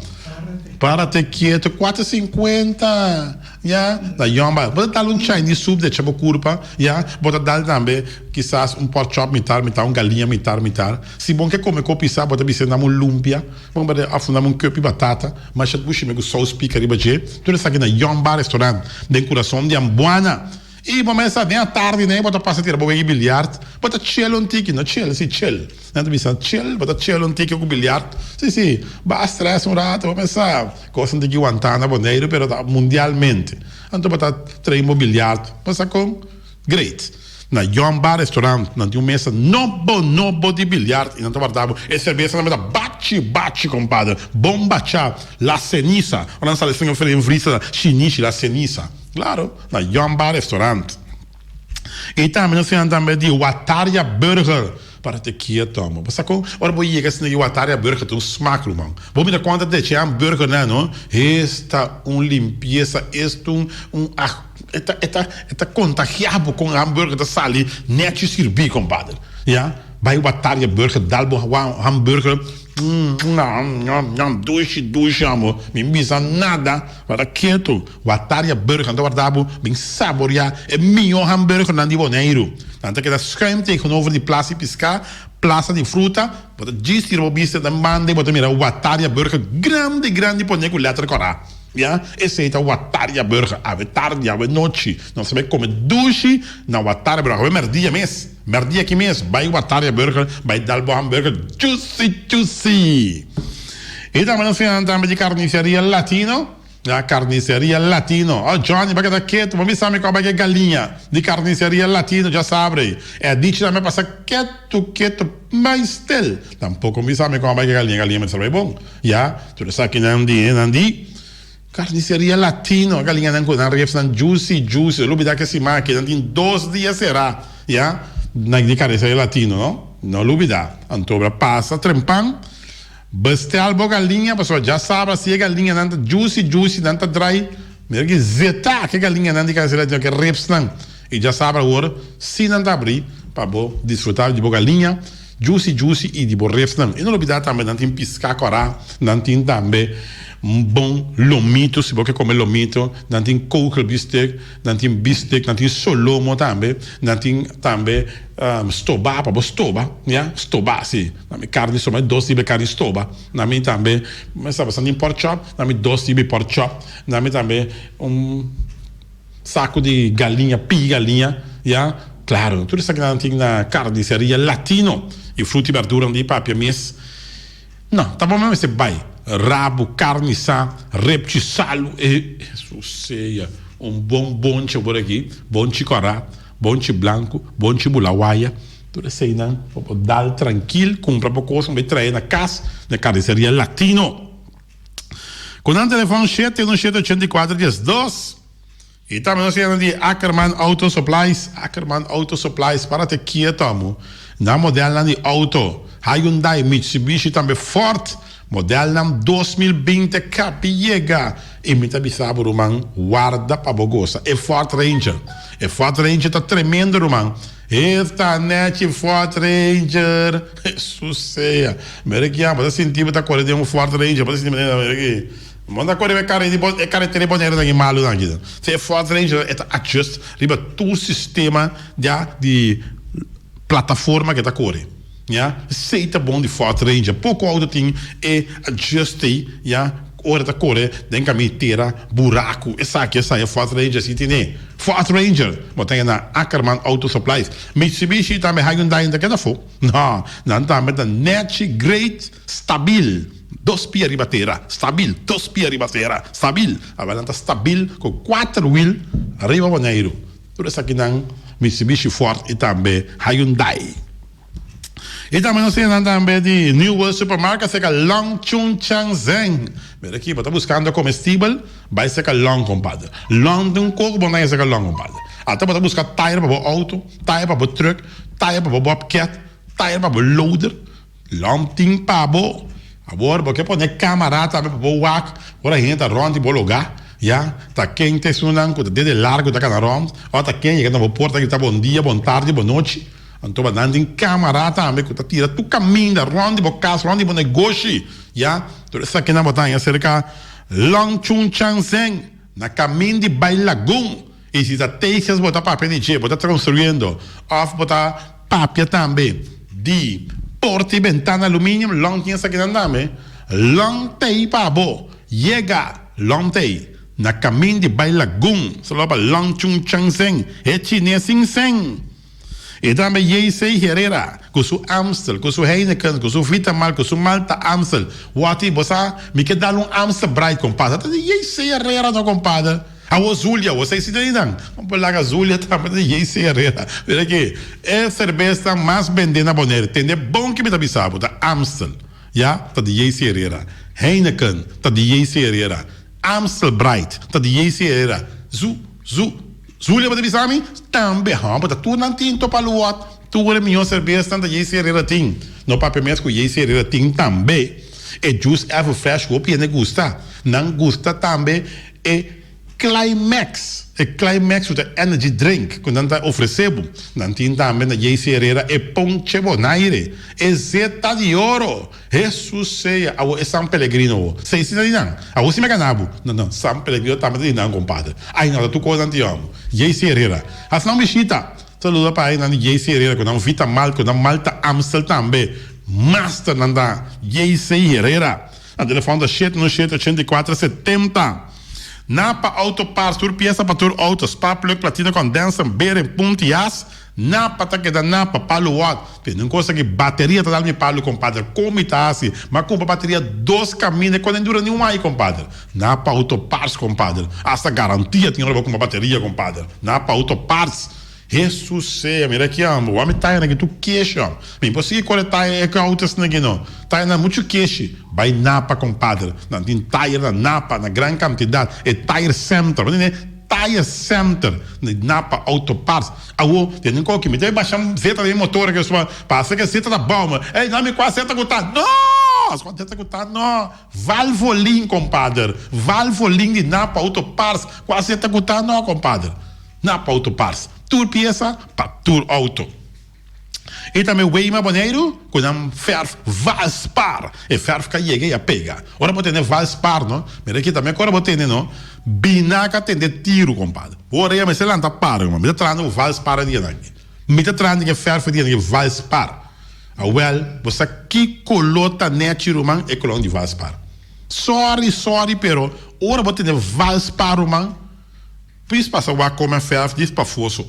Párate ketu, kuater sinkuenta. Ya, na yòmba. Bo ta dal un Chinese soup decha bo kurpa, ya. Bo ta dal tambe kisas un pork chop mitar mitar, un galiña mitar mitar. Si bo ke kome kopi sa, bo ta bisa nan un lumpia, bo ta òf nan un keupi batata, masha dushi me ku sous pika riba dje. Tur esaki na Yòmba Restaurant den kurason di Ambuana. I bo mester den atardi nei bo ta pasa tira bo wega biliard, bo ta chel un tiki, no chel, si chel. Nan ta bisa chel, bo ta chel un tiki ku biliard. Si, si, ba stress un rato, bo mester. Kosnan tin ki wantá na Boneiru pero ta mundialmente. Anto bo ta train bo biljart. Bo sa kon? Great. Na Yon Bar Restaurant nan tin un mesa nobo nobo di biljart i nan ta warda bo. E serbesanan bo ta bachi bachi kompadre. Bon bachá. La Ceniza. Ora nan sali esnan ofrece vrisa shinishi La Ceniza. Klaro. Na Yon Bar Restaurant. I tambe nos tin tambe di Wataria Burger. Para te kieto amo. Bo sa kon ora bo yega asina di Wataria Burger ta un smak ruman. Bo mira kon ta deche hamburger nan no. Esta un limpiesa, esta un un ah e ta e ta e ta kontagia bo kon hamburger ta sali nechi sirbi kompadre. Ya bai Wataria Burger dal bo hamburger Dushi dushi amo mi bisa nada wara ketu wataria burger nan ta warda bo bin saboria e miho hamburgernan di Boneiru nan ta keda schuin tegenover di Plaza di Pisca Plaza di Fruta bo ta djis tira bo bista den banda y bo ta mira wataria burger grandi grandi pone ku letter kora ya esey ta wataria burger awe tardi awe nochi nos ta bai kome dushi na wataria burger awe merdia mes. Merdia aki mes, bai Wataria Burger, bai dal bo hamburger juicy juicy! Y tambe nos tin tambe di Carniceria Latino, ya Carniceria Latino. Oh Johnny, bo a keda ketu, bo bisa mi cu a bai ke galiña di Carniceria Latino djasabre. E dichi tambe a pasa ketu ketu mai stil. Tampoco bisa mi cu a bai ke galiña, galiña mester bai bon. Ya, tur esakinan di nan di. Carniceria Latino, galiñanan cu nan ribsnan juicy juicy, lo lubida ke siman aki nan tin dos dia cera, ya, na di Carniceria Latino no, no lubida, anto bo pasa trempan, bestel bo galiña pasobra dja sabra si e galiñanan ta juicy juicy nan ta drai, mira ki zeta ke galiñanan di Carniceria Latino ke ribsnan, y dja sabra awor si nan ta abri pa bo disfruta di bo galiña. Juicy juicy y di bo refnan. Y no lubida tambe nan tin pisca cora, nan tin tambe un bon lomito si bo ke come lomito, nan tin kogelbiestek, nan tin biestek, nan tin solomo tambe, nan tin tambe stoba pa bo stoba, ya, stoba si, nan mi carni stoba, dos tipo di carni stoba, nan mi tambe, nan tin pork chop, nan mi dos tipo di pork chop, nan mi tambe un. Saku di galiña, pii galiña, ya, claro, tur esaki nan tin na carniceria latino y fruta y berdura di papia mes. No, ta bon mester bay rabu, carni sa, repchi salu, e Hesus sea, un bon bonchi por aki, bonchi cora, bonchi blanco, bonchi bulawaya, tur eseynan bo por dal trankil, cumpra bo cos, bo trae na cas na carniceria latino. Ku nan telefòn shete un shete ochenta i kuater dies dos. I tambe nos yena di Ackerman Auto Supplies, Ackerman Auto Supplies, para te kieto amo. Nan modelnan di auto, Hyundai, Mitsubishi, tambe Ford, modelnan 2020 kapi yega. I mi ta bisa bo ruman, warda pa bo gosa e Ford Ranger. E Ford Ranger ta tremendo ruman. Esta nechi Ford Ranger! Hesus sea! Mira ki bo ta sinti bo ta kore den un Ford Ranger, bo ta sinti manera mira ki. Bo no ta kore e karetera di Boneiru nan ki malu nan aki. Si e Ford Ranger e ta adjust riba tur sistema ya di plataforma ku e ta kore. Ya, esei ta bon di Ford Ranger. Poko outo tin e adjust ei ya ora e ta kore den kaminda di tera, buraku, esaki esai. E Ford Ranger si tene. Ford Ranger bo ta na Ackerman Auto Supplies. Mitsubishi tambe Hyundai no ta keda afó. No, nan tambe ta nechi, great, stabil. Dos pia riba tera, stabil, dos pia riba tera, stabil. Awel nan ta stabil ku kuater wil riba Boneiru. Tur esakinan Mitsubishi, Ford i tambe Hyundai. I tambe nos tin nan tambe di New World Supermarket serka Long Chun Chang Zeng. Mira aki, bo ta buskando komestibel, bai serka Long kompadre. Long tin un koko bo nan serka Long kompadre. Ata bo ta buska tire pa bo outo, tire pa bo truck, tire pa bo bobcat, tire pa bo loader. Long tin pa bo. Awor bo ke pone camara tambe pa bo wak ora hende ta rond di bo loga, ya, ta ken ta esunnan ku ta dede largo ta kana rond, ora ta ken yega na bo porta grita bon dia, bon tardi, bon nochi. Anto ba nan tin camara tambe ku ta tira tur kaminda rond di bo kas, rond di bo negoshi, ya. Tur esakinan bo ta haña serka Long Chun Chang Seng na kamin di bai Lagun. I si ta tejas bo ta papia di dje, bo ta construyendo of bo ta papia tambe di porta i bentana aluminium, long tin esakinan tambe. Long tei pa bo yega long tei na kamin di bai Lagun, solo pa Long Chung Chang Seng, e chines sin seng. I tambe JC Herrera ku su Amstel, ku su Heineken, ku su Vitamal, ku su Malta Amstel. Wati, bo sa, mi ke dal un Amstel Bright, kompadre. Ta di JC Herrera no, kompadre. Awo Zulia, bo sa esei ta di nan. Bo por laga Zulia tambe ta di JC Herrera. Mira aki, e serbesnan mas bendé na Bonaire, tende bon ke mi ta bisa bo, ta Amstel, ya, ta di JC Herrera. Heineken, ta di JC Herrera. Amstel Bright, ta di JC Herrera. Zu, zu. Zulia bo ta bisa mi? Tambe hòmber ta tur nan tin topa luwòt tur e mihó serbesnan ta JC Herrera tin. No papia mes ku JC Herrera tin tambe e juice ever fresh ku hopi hende gusta. Nan gusta tambe e Climax, e Climax ku ta energy drink ku nan ta ofresé bo. Nan tin tambe na JC Herrera e ponche Bonaire, e zeta di oro. Hesus sea, awor e San Pellegrino wo. Sei si ta di nan. Awor si mi a gana bo. No, no, San Pellegrino tambe ta di nan, compadre. Ay no, ta tur cosnan ti homo. JC Herrera. Haci nan bishita. Saluda pa aynan di JC Herrera cu nan Vita Malt, cu nan Malta Amstel tambe. Master nan ta. JC Herrera. Nan telefon ta shete no shete 84 70. Napa Auto Parts, tur pieza pa tur auto, spark plug, platina condenser, bearing, punt y as. Napa ta keda napa, palu wòt. Tende un kosa ki bateria ta dal mi palu kompadre. Kon mi ta hasi? Mi a kumpra bateria dos kaminda e kon a dura ni un ai kompadre. Napa Auto Parts kompadre. Asta garantia tin ora bo kumpra bateria kompadre. Napa Auto Parts. Hesus sea, mira aki amo. Wou mi taya nan ki tur keshi amo. Mi por sigui kore taya e ku auto asina aki no. Taya nan muchu keshi. Bai Napa kompadre. Nan tin taya na Napa na gran kantidat. E tire center. Bo tende? Tire Center na Napa Auto Parts. Awo, tene koki, mi debe basha zeta den motor aki osma, pasa ke zeta ta bou mi. Ey, na mi kua zeta ku ta? No! Kua zeta ku ta? No! Valvoline, kompader. Valvoline di Napa Auto Parts. Kua zeta ku ta? No, kompader. Napa Auto Parts. Tur piesa pa tur auto. I tambe Weima Boneiru ku nan fèrf Valspar. E fèrf ka yega i a pega. Ora bo tene Valspar no, mira aki tambe ku ora bo tene no, bina ka tende tiru kompadre. Bo orea mester lanta para mi ta trahando ku Valspar e dianan aki. Mi ta trahando ku e fèrf e dianan aki Valspar. Awèl, bo sa ki koló ta nèchi ruman? E koló di Valspar. Sòri, sòri pero ora bo tene Valspar ruman. Pis pasa wak kome fèrf djis pa foso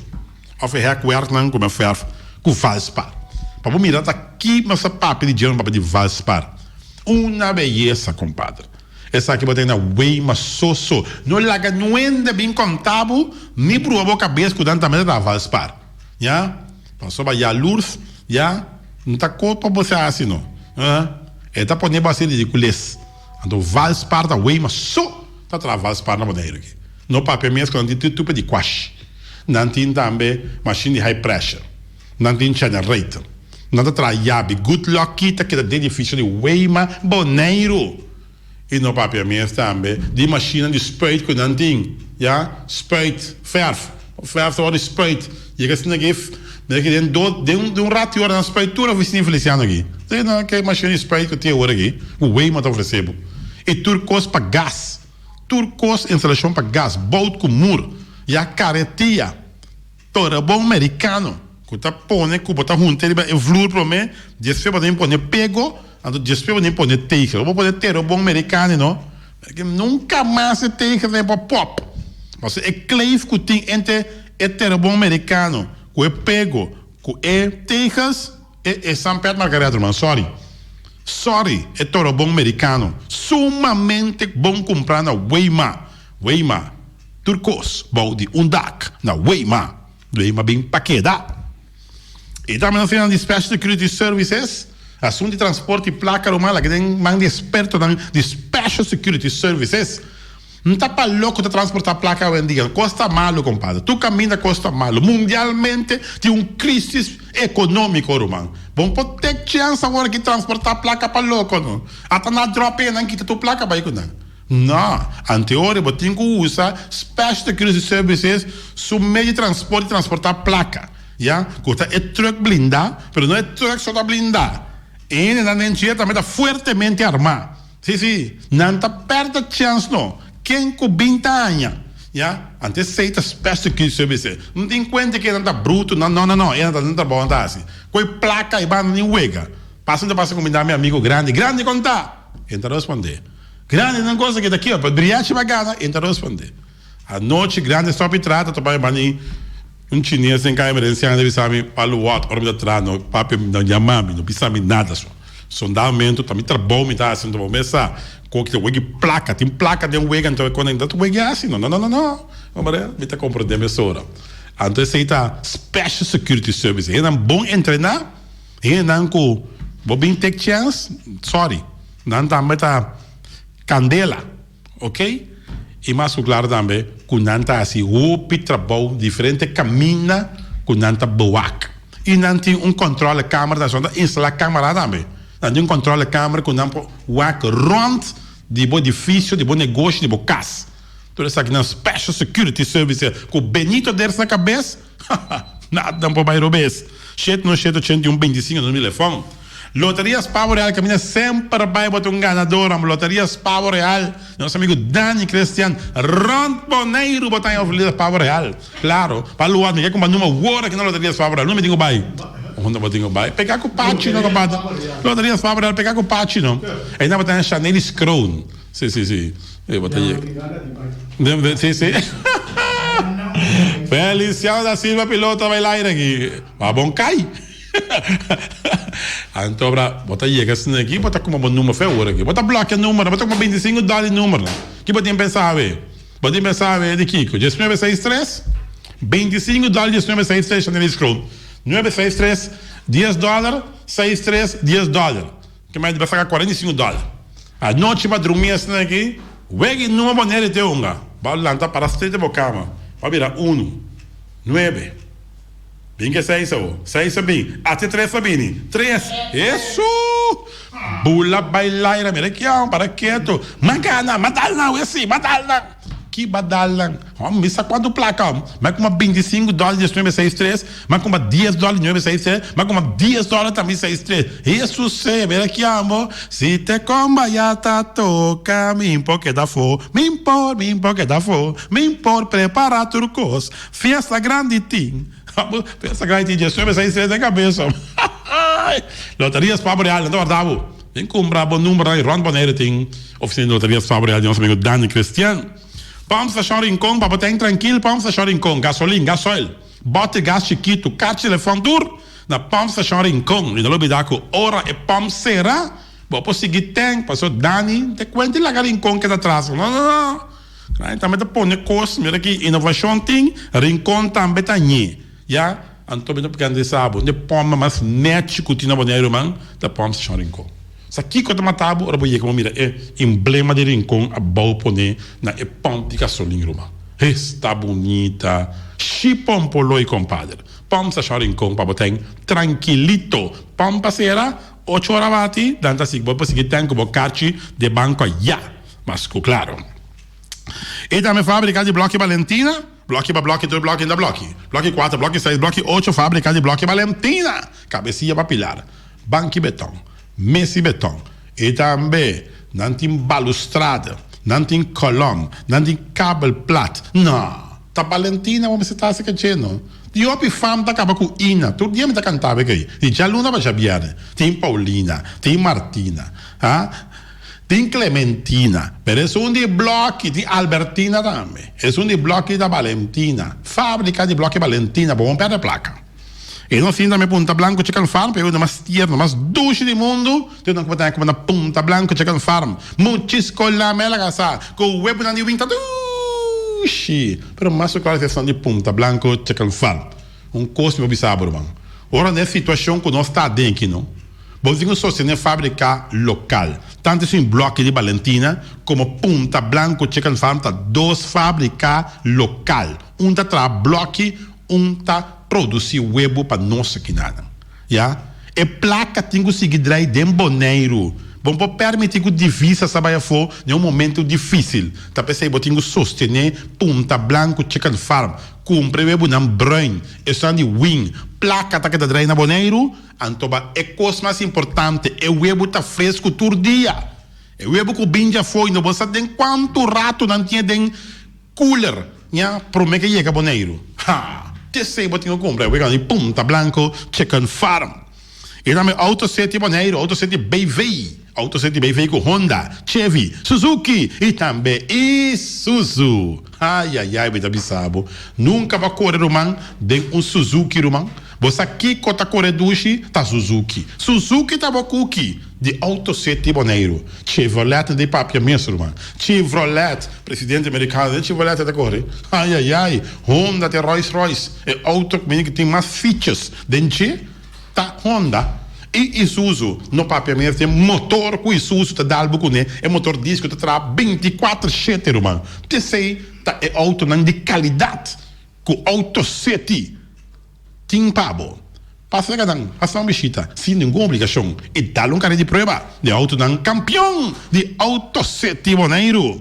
òf e hèkwerknan kome fèrf ku valspar. Pa bo mira ta ki nos ta papia di dje nos papia di valspar. Una beyesa kompadre. Esaki bo ta na Weima so so. No laga nuende bin konta bo ni bruha bo kabes ku nan tambe ta traha valspar. Ya. Pasobra yalurs ya no ta kos pa bo sa hasi no. E ta pone bo hasi ridikules. Anto valspar ta Weima so ta traha valspar na Boneiru aki. No papia mes ku nan tin tur tupe di kwash. Nan tin tambe mashin di high pressure. Nan tin generator. Nan ta traha yabi. Good Lucky ta keda den edifisio di Weima Boneiru. I no papia mes tambe di mashinnan di spuit ku nan tin. Ya, spuit, fèrf. Fèrf ta wòrdu spuit. Yega asina aki, mira aki den dos, den un ratu i ora nan spuit tur ofisina di Feliciano aki. Nan ke mashin di spuit ku tin awor aki, ku Weima ta ofresé bo. I tur kos pa gas. Tur kos instalashon pa gas, bout ku mur, ya karetia, torabon merikano ku ta pone ku bo ta hunta riba e vloer prome, despues bo ta bin pone pego, anto despues bo ta bin pone tegel. Bo pone terobon merikano no, nunka mas e tegel ta por pop. Pasobra e kleef ku tin entre e terobon merikano ku e pego ku e tegels, E e San Pet Margaret ruman sorry sorry e toro bon mericano sumamente bon cumpra na Weima Weima tur cos bou di un dak na Weima Weima bin pa keda y tambe nos tin di Special Security Services asunto di transporte y placa ruman laga den man di expertonan di Special Security Services. N ta pa loko ta transportá plaka awendia. Kos ta malu, kompadre. Tur kaminda kos ta malu. Mundialmente tin un krísis ekonómiko, ruman. Bo no por tek chèns awor aki transportá plaka pa loko, no. Ata nan a dròp e nan kita tur plaka bai ku nan. No. Anteori bo tin ku usa Special Security Services su medio di transporte di transportá plaka, ya. Ku ta e trùk blindá, pero no e trùk so ta blindá. E hendenan den dje tambe ta fuertemente armá. Sí, sí, nan ta perde chèns no. Ken ku bin ta haña? Ya, anto esei ta special security service. No tin kuenta ke nan ta bruto, nan, no, no, no, e nan ta nan trabou nan ta hasi. Ku e plaka e banda ni wega. Pasa ta pasa kuminda mi amigo grandi, grandi kon ta? E ta responde. Grandi nan cosa ke ta kiba, pa briachi pa gana, e ta responde. Anochi grandi stop i trata ta bai bani un chines den kai emerensia a bisa mi pa luwat ora mi ta traha no papia no yama mi no bisa mi nada so sondamento ta mi trabou mi ta hasi anto bo mes sa koki ta wegi plaka tin plaka den wega anto e kone ta wegi hasi no no no no hombre mi ta comprende mesora anto esei ta special security service hendenan bon entrena hendenan ku bo bin take chance sorry nan tambe ta kandela. Ok, i mas ku klaro tambe ku nan ta hasi hopi trabou diferente kaminda ku nan ta bewak. I nan tin un kòntròle kamera tambe, nan ta instalá kamera tambe. Nan tin un kòntròle kamera ku nan por wak rònt di bo edifisio, di bo negoshi, di bo kas. Tur esaki nan special security service ku Benito Ders na kabes. Nada nan por bai robes. Shete no shete ochenta i un bintisinko nos milefon. Loterias Pavo Real kaminda semper bai bo ta un ganador amo Loterias Pavo Real nos amigo Dani Christian rond Boneiru bo ta haña Loterias Pavo Real claro pa luar mi ke kumpa numa wor aki na Loterias Pavo Real numa mi tin ku bai unda bo tin ku bai pega ku pachi no compadre Loterias Pavo Real pega ku pachi no einan bo ta haña Chanel Kroon si si si bo ta yega si si Feliciano da Silva piloto a bai laira aki ba bon kai. Anto bra, bo ta yega asina aki, bo ta kuma bo number fe awor aki. Bo ta blòkia numbernan, bo ta kuma bintisingu dòler di numbernan. Ki bo tin pensa awe? Bo tin pensa awe di kiko? Diesnuebe seis tres, bintisingu dòler diesnuebe seis tres, Chanel Kroon. Nuebe seis tres, dies dòler, seis tres, dies dòler. Ke mai bo saka kuarenta i sinku dòler. Anochi bo a drumi asina aki, wega e number bo neri te hunga. Bo a lanta para straight den bo kama, bo a bira unu, nuebe. Bin ke seis awo. Seis a bin. Ate tres a bini. Tres. Hesu! Bula bai laira. Mira kion. Para ketu. M'a gana. M'a dal nan awe si. M'a dal nan. Ki b'a dal nan? Hom, mi sa kuantu plaka hom. M'a kuma bintisingu dòler diesnuebe seis tres. M'a kuma dies dòler nuebe seis tres. M'a kuma dies dòler tambe seis tres. Hesu se. Mira kion bo. Si te komba ya ta toka. Mi por keda afó. Mi por, mi por keda afó. Mi por prepara tur kos. Fiesta grandi tin. Fiesta grandi tin diesnuebe seis tres den cabeza. Loterias Pavo Real nan ta warda bo. Bin cumpra bo numbernan y rond Bonaire tin oficina di Loterias Pavo Real di nos amigo Dani Christian. Pump Station Rincon pa bo ten trankil Pump Station Rincon gasolin, gasoil, bote gas chikitu, kachi telefon tur na Pump Station Rincon. Y no lo bida cu ora e pump cera bo por sigui tank pasobra Dani te cuenta y laga Rincon keda atras. No no no. Nan tambe ta pone kos, mira ki inovashon tin, Rincon tambe ta ñe, ya, anto mi ta pekende sa bo, e pòmp mas nèchi ku tin na Boneiru man, ta pòmp stashon Rincon. Sa kiko ta mata bo ora bo yega bo mira e emblema di Rincon abou pone na e pòmp di gasolin ruman. Esta bunita! Shi pòmpoloi kompadre! Pòmp stashon Rincon pa bo ten trankilito. Pòmp a sera, ocho ora bati, dan ta sigui bo por sigui ten ku bo karchi di e banko ya. Mas ku klaro. I tambe fábrika di blòki Balentina, blòki pa blòki tur blòki ta blòki, blòki kuater, blòki seis, blòki ocho, fábrika di blòki Balentina, kabesia pa pilar, banki beton, mesi beton. I tambe Nan tin balustrada, nan tin kolom, nan tin kabel plat. No! Ta Balentina bo mester ta hasi kaché no. Di hopi fam ta kaba ku Ina. Tur dia mi ta kanta be kei. Di djaluna pa djabièrnè. Tin Paulina, tin Martina, ha? Tin Clementina. Pero esun di blòki, tin Albertina tambe. Esun di blòki ta Balentina. Fábrika di blòki Balentina, bo bon pèrdè plaka. E nos tin tambe Punta Blanco Chicken Farm, pero e mas tierno, mas dushi di mundu, tin nan ku bo ta haña na Punta Blanco Chicken Farm. Muchisco lamela kasa, ku webunan di winta dushi. Pero mas ku klaro esnan di Punta Blanco Chicken Farm. Un kos mi por bisa bo, ruman, ora na e situashon ku nos ta aden aki no, bo tin ku sostené fábrika lokal. Tantu esun blòki di Balentina komo Punta Blanco Chicken Farm ta dos fábrika lokal. Un ta traha blòki, Un ta produci webo pa nos akinanan. Ya. E placa tin cu sigui drai den Boneiru. Bo no por permiti cu divisa sa bay afo den un momento dificil. Ta p'esey bo tin cu sostene Punta Blanco Chicken Farm. Cumpra e webonan bruin, esun di wing. Placa ta keda drai na Boneiru, anto ba e cos mas importante, e webo ta fresco tur dia. E webo cu bin djafo y no bo sa den cuanto rato nan tin e den. Cooler ña prome ke yega Boneiru. Ha! Tesey bo tin ku kumpra e wega di Punta Blanco Chicken Farm. E tambe Auto City Boneiru, Auto City BV, Auto City BV ku Honda, Chevy, Suzuki i tambe Isuzu. Ayayay mi ta bisa bo, nunka bo a kore ruman den un Suzuki ruman. Bo sa kiko ta kore dushi? Ta Suzuki. Suzuki ta bo kuki di Auto City Boneiru. Chevrolet no di papia mes ruman. Chevrolet, presidente mericano den Chevrolet ta kore. Ayayay, Honda te Rolls Royce. E auto ku mini ku tin mas features den dje ta Honda. I Isuzu no papia mes den motor ku Isuzu ta dal bo kuné. E motor disco ta traha binticuater shete ruman. Tesey ta e autonan di calidad ku Auto City Tin pa bo. Pasa laga nan hasi un bishita sin ningun obligashon i dal un kare di prueba di outonan kampion di Auto City Boneiru.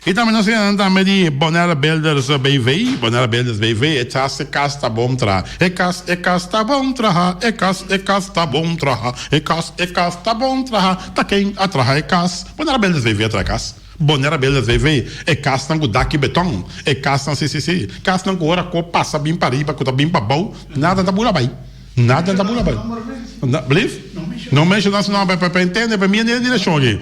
I tambe nos hende nan tambe di Bonaire Builders BV, Bonaire Builders BV, e kas e kas ta bon traha, e kas e kas ta bon traha, e kas e kas ta bon traha, e kas e kas ta bon traha, ta ken a traha e kas? Bonaire Builders BV a traha e kas. Bonera Builders BV, e kasnan ku daki beton, e kasnan si si si, kasnan ku ora ku pasa bin pa riba ku ta bin pa bou, nada ta bula bai, nada ta bula bai. Blief? No menshona su nomber pa pa entende pa mi den e direkshon aki.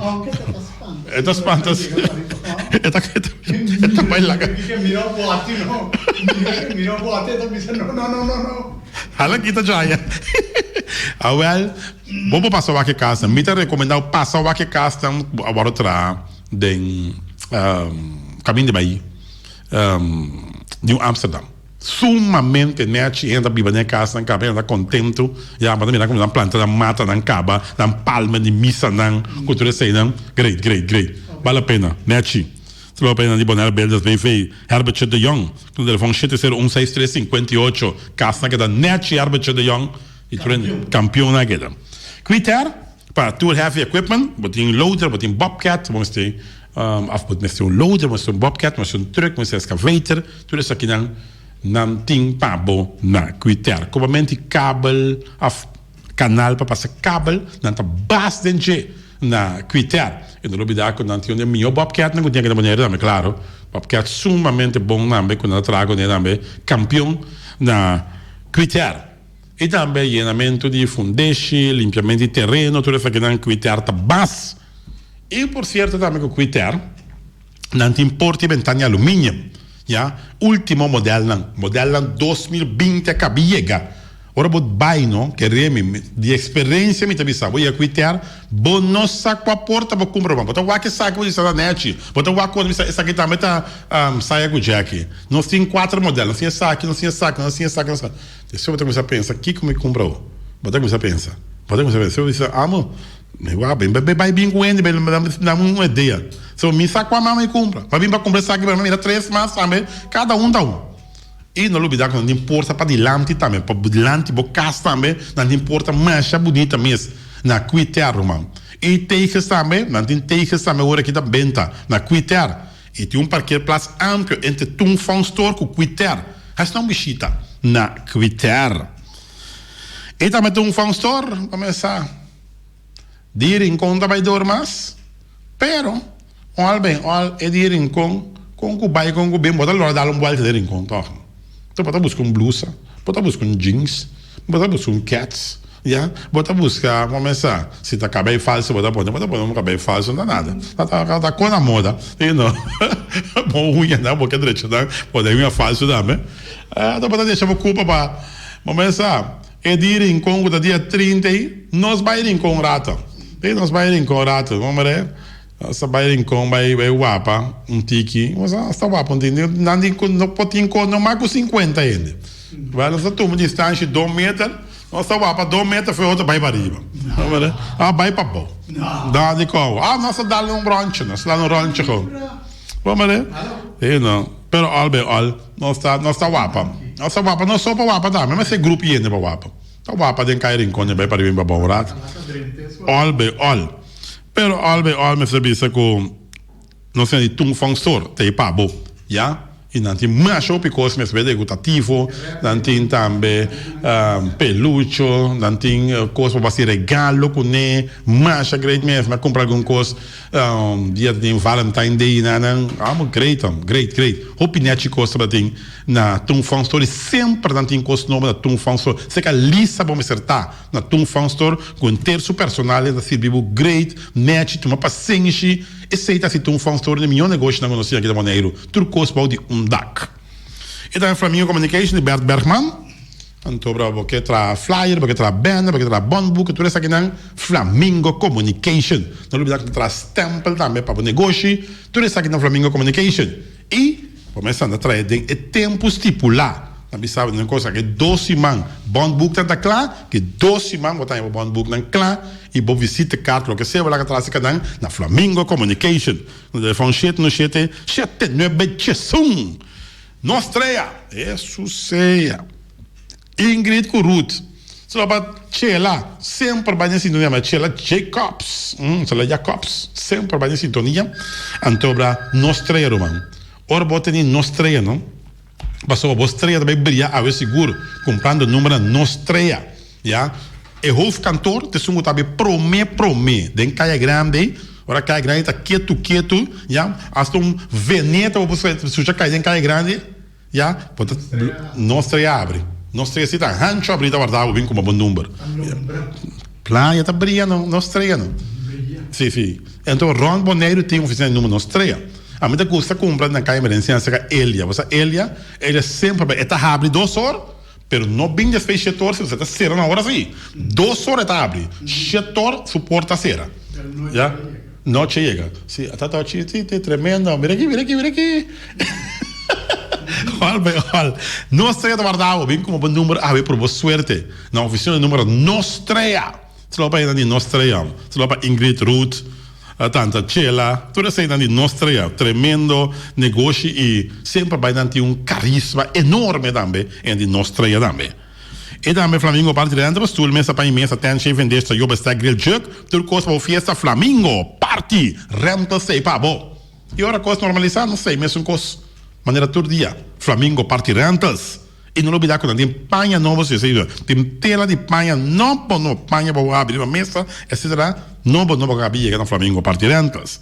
E ta spanta si. E ta e ta bai laga. Hala kita djaya. Awel. Bo por pasa wak e kasnan. Mi ta rekomendá bo pasa wak e kasnan ku bo a wòrdu traha den kaminda di bai Nieuw Amsterdam. Sumamente nèchi, hende ta biba den e kasnan kaba, hende ta kontentu. Ya, bo ta mira komo nan planta nan matanan kaba, nan palma di misanan ku tur eseinan. Great, great, great. Bal la pena. Nèchi. Ta loke pena di Bonaire Builders BV. Herbertje de Jong. Ku telefòn shete sero un seis tres sinkuenta i ocho. Kasnan keda nèchi Herbertje de Jong. I tur hende kampion nan a keda. Kwiter pa tur heavy equipment, bo tin loader, bo tin bobcat, bo mester of bo mester un loader, bo mester un bobcat, bo mester un truck, bo mester excavator, tur esakinan nan tin pa bo na Kwiter. Kobamenti kabel of kanal pa pasa kabel nan ta bas den dje na Kwiter. I no lubida ku nan tin un di e mihó bobcatnan ku tin aki na Boneiru tambe, klaro. Bobcat sumamente bon tambe ku nan ta traha kuné tambe, kampion na Kwiter. I tambe yenamentu di fundeshi, limpiamentu di tereno, tur esakinan Kwiter ta bas. I por sierto tambe ku Kwiter nan tin porta i bentana di aluminium, ya, ultimo modelnan, modelnan 2020 a kabi yega. Ora bo bai no, kere mi, di eksperensia mi ta bisa bo, yega Kwiter, bo no sa kua porta bo kumpra, bo ta wak esaki bo di sa ta nechi, bo ta wak otro bo bisa esaki tambe ta saya ku Jackie. Nos tin kuater model, nos tin esaki, nos tin esaki, nos tin esaki, nos tin esaki. Despues bo ta kuminsá pensa, Kiko mi kumpra awo? Bo ta kuminsá pensa. Bo ta kuminsá pensa. Despues bo bisa, Amo, mi wak bin bai bai bin ku hende bai dami un idea. So mi sa kua mama mi kumpra. Mi a bin pa kumpra esaki pero mi a mira tres mas tambe, kada un ta un. I no lubida ku nan tin porta padilanti tambe, pa dilanti bo kas tambe nan tin porta masha bunita mes na Kwiter ruman. I teges tambe, nan tin teges tambe ora ki ta benta na Kwiter. I tin un parkeerplaats amplio entre Toon Fong Store ku Kwiter. Hasi nan un bishita na Kwiter. I tambe Toon Fong Store pa mesa di Rincon ta bai door mas. Pero, ol ben ol, e di Rincon, kon ku bai kon ku bin, bo ta lora dal un buelta den Rincon tòg. Bo ta buska un blusa, bo ta buska un jeans, bo ta buska un kèts, ya. Bo ta buska, bo mester sa, si ta kabei falso bo ta pone, bo ta pone un kabei falso, no ta nada. Ta ta kon na moda, you know. Bo uñanan, bo ke drecha nan, pone uña falso tambe. Bo ta decha bo kupa pa, bo mester sa. E di Rincon ku ta dia 30 ei, nos bai Rincon rato. Ei nos bai Rincon rato, bo mira nos ta bai Rincon bai bai wapa un tiki, nos ta wapa un tiki, nan di ku no por tin ko no mas ku 50 hende. Wèl nos ta tuma distansha di dos meter, nos ta wapa dos meter for e otro bai pa riba. Bo mira, a bai pa abou. Nan di kobo, ah nos ta dal un ròntje, nos ta dal un ròntje gou. Bo mira, ei no, pero al bai al. Nos ta nos ta wapa. Nos ta wapa no so pa wapa tambe ma se grup yende pa wapa. Ta wapa den kai rincon den bai pariba bin pa bon rat. All by all. Pero all by all mester bisa ku nos tin di Tung Fong Store ta e pa bo. Ya. I nan tin masha hopi kos mes bede ku ta tifo, nan tin tambe pelucho, nan tin kos pa bo hasi regalo kuné. Masha great mes. Mi a kumpra algun kos. Dia ta tin Valentine Day na nan amo great hom great great hopi nechi kos tabatin na Tung Fong Store y semper nan tin kos nobo na Tung Fong Store seka lisa bo mester ta na Tung Fong Store ku henter su personal ta sirbi bo great nechi tuma pasenshi esey ta hasi Tung Fong Store un di e mihor negoshinan ku nos tin aki na Boneiru tur kos bou di un dak y tambe Flamingo Communication di Bert Bergman. Anto bro bo ke traha flyer, bo ke traha banner, bo ke traha bondboek, tur esakinan Flamingo Communication. No lubida ku ta traha stempel tambe pa bo negoshi, tur esakinan Flamingo Communication. I bo mester anda traha den e tempu stipulá. Nan bisa bo den cosa ke dos siman bondboeknan ta kla, ke dos siman bo ta haña bo bondboeknan kla i bo visitekaart loke sea bo laga traha esakanan na Flamingo Communication. Na telefòn shete no shete, shete nuebe diesun. Nos trea, Hesus sea. Ingrid ku Ruth. Solo pa Chela, semper bai den sintonia ma Chela Jacobs, Chela Jacobs, semper bai den sintonia. Anto bra nos trea ruman. Ora bo tene nos trea no, pasobra bo strea ta bai bria awe sigur kumprando number na nos trea, ya. E hoofdkantoor ta esun ku ta bai prome prome den Kaya Grande. Ora Kaya Grande ta ketu ketu, ya, hasta un veneta bo por sucha kai den Kaya Grande, ya, bo ta no strea abri. No strea si ta hancho abri ta warda bo bin kuma bo number. Playa ta bria no, no strea no. Si, si. Enton rond Boneiru tin oficina di number no strea. Ami ta gusta kumpra na Kaya Emerencia serka Elia. Bo sa Elia, Elia semper bai, e ta habri dos or. Pero no bin despues shetor si ta sera na ora si. Dos ora e ta abri. Shetor su porta sera. Ya. Noche yega. Si ta ta chi ti ti tremendo. Mira aki mira aki mira aki. Hol bay hol. No strea ta warda bo. Bin como bo number awe por bo suerte. Na oficina di numero no strea. Slo pa hende di no strea. Slo pa Ingrid, Ruth. Tanta Chela, tur eseinan di nos trea, tremendo negoshi y semper bay nan tin un carisma enorme tambe en di nos trea tambe. E tambe Flamingo Party Rentals, stoel, mesa, pan y mesa, tent, shave en dish, tayo, bestek, grill, jug, tur cos pa bo fiesta Flamingo Party Rentals ta ey pa bo. Y ora cos normalisa nos ta ey mesun cos manera tur dia Flamingo Party Rentals. I no lubidá ku nan tin paña nobo si esei tin tela di paña nobo nobo paña pa bo habri riba mesa etcetera nobo nobo ku a yega na Flamingo Party Rentals.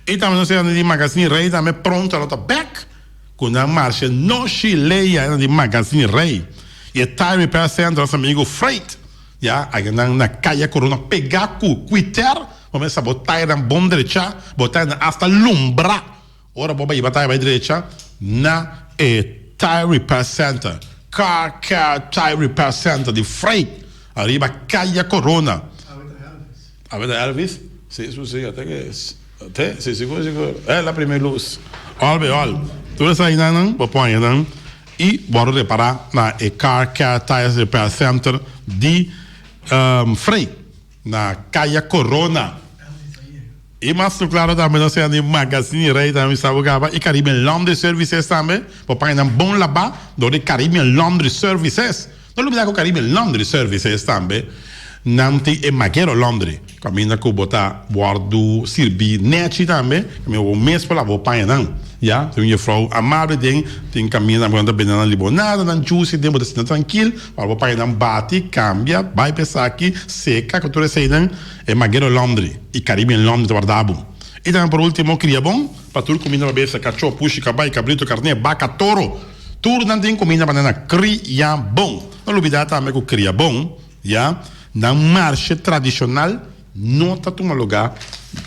I tambe nos a di Magazine Rey tambe pronto lo ta bek ku nan marshe Noshi Leia nan di Magazine Rey i e Tire Repair Center nos amigu Freight ya a nan na Kaya Corona pegá ku Quiter bo mester sa bo tire nan bon drecha bo tire nan asta lumbra. Ora bo bai bataya bai drecha na e Tire Repair Center, Car Care Tire Repair Center di Freight ariba Kaya Corona. Awe ta Elvis? Si, su si, ate ke te, si, sigur, sigur. E la primer luz. All by all. Tur esainan nan bo por haña nan i wòrdu repará na e Car Care Tires Repair Center di Freight na Kaya Corona. I mas ku klaro tambe nos a di Magazine Rey tambe mi sa bo kaba i Caribbean Laundry Services tambe bo paña nan bon labá dor di Caribbean Laundry Services. No lubida ku Caribbean Laundry Services tambe nan tin e Magero Laundry kaminda ku bo ta wòrdu sirbí nèchi tambe kaminda bo mes por laba bo pañanan ya. Tin un jefrou amable den tin kaminda tambe ku nan ta bende nan libonada nan juice den bo ta sinta trankil ora bo pañanan bati kambia bai pa esaki seka ku tur eseinan. E Magero Laundry i Caribbean Laundry ta warda bo. I tambe por ultimo Kriabon, pa tur kuminda pa besta, kachó, pushi, kabai, kabritu, karné, baka, toro. Tur nan tin kuminda pa nan na Kriabon. No lubidá tambe ku Kriabon, ya, nan marshe tradishonal no ta tuma lugá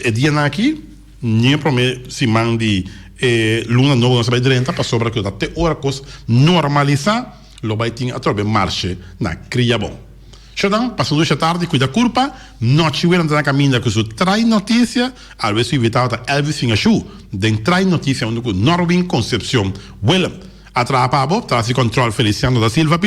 e dianan aki, ni e promé siman di e luna nobo nos ta bai drenta, pasobra ku ta te ora kos normalisá lo bai tin atrobe marshe na Kriabon. Shonan, pasa un dusha tardi, cuida curpa, nochi wera ta na caminda cu su Trai Noticia, alwe su invitado ta Elvis Fingashu den Trai Noticia hunto cu Norwin Concepcion Willem. A traha pa bo, tras di control Feliciano da Silva Pilu.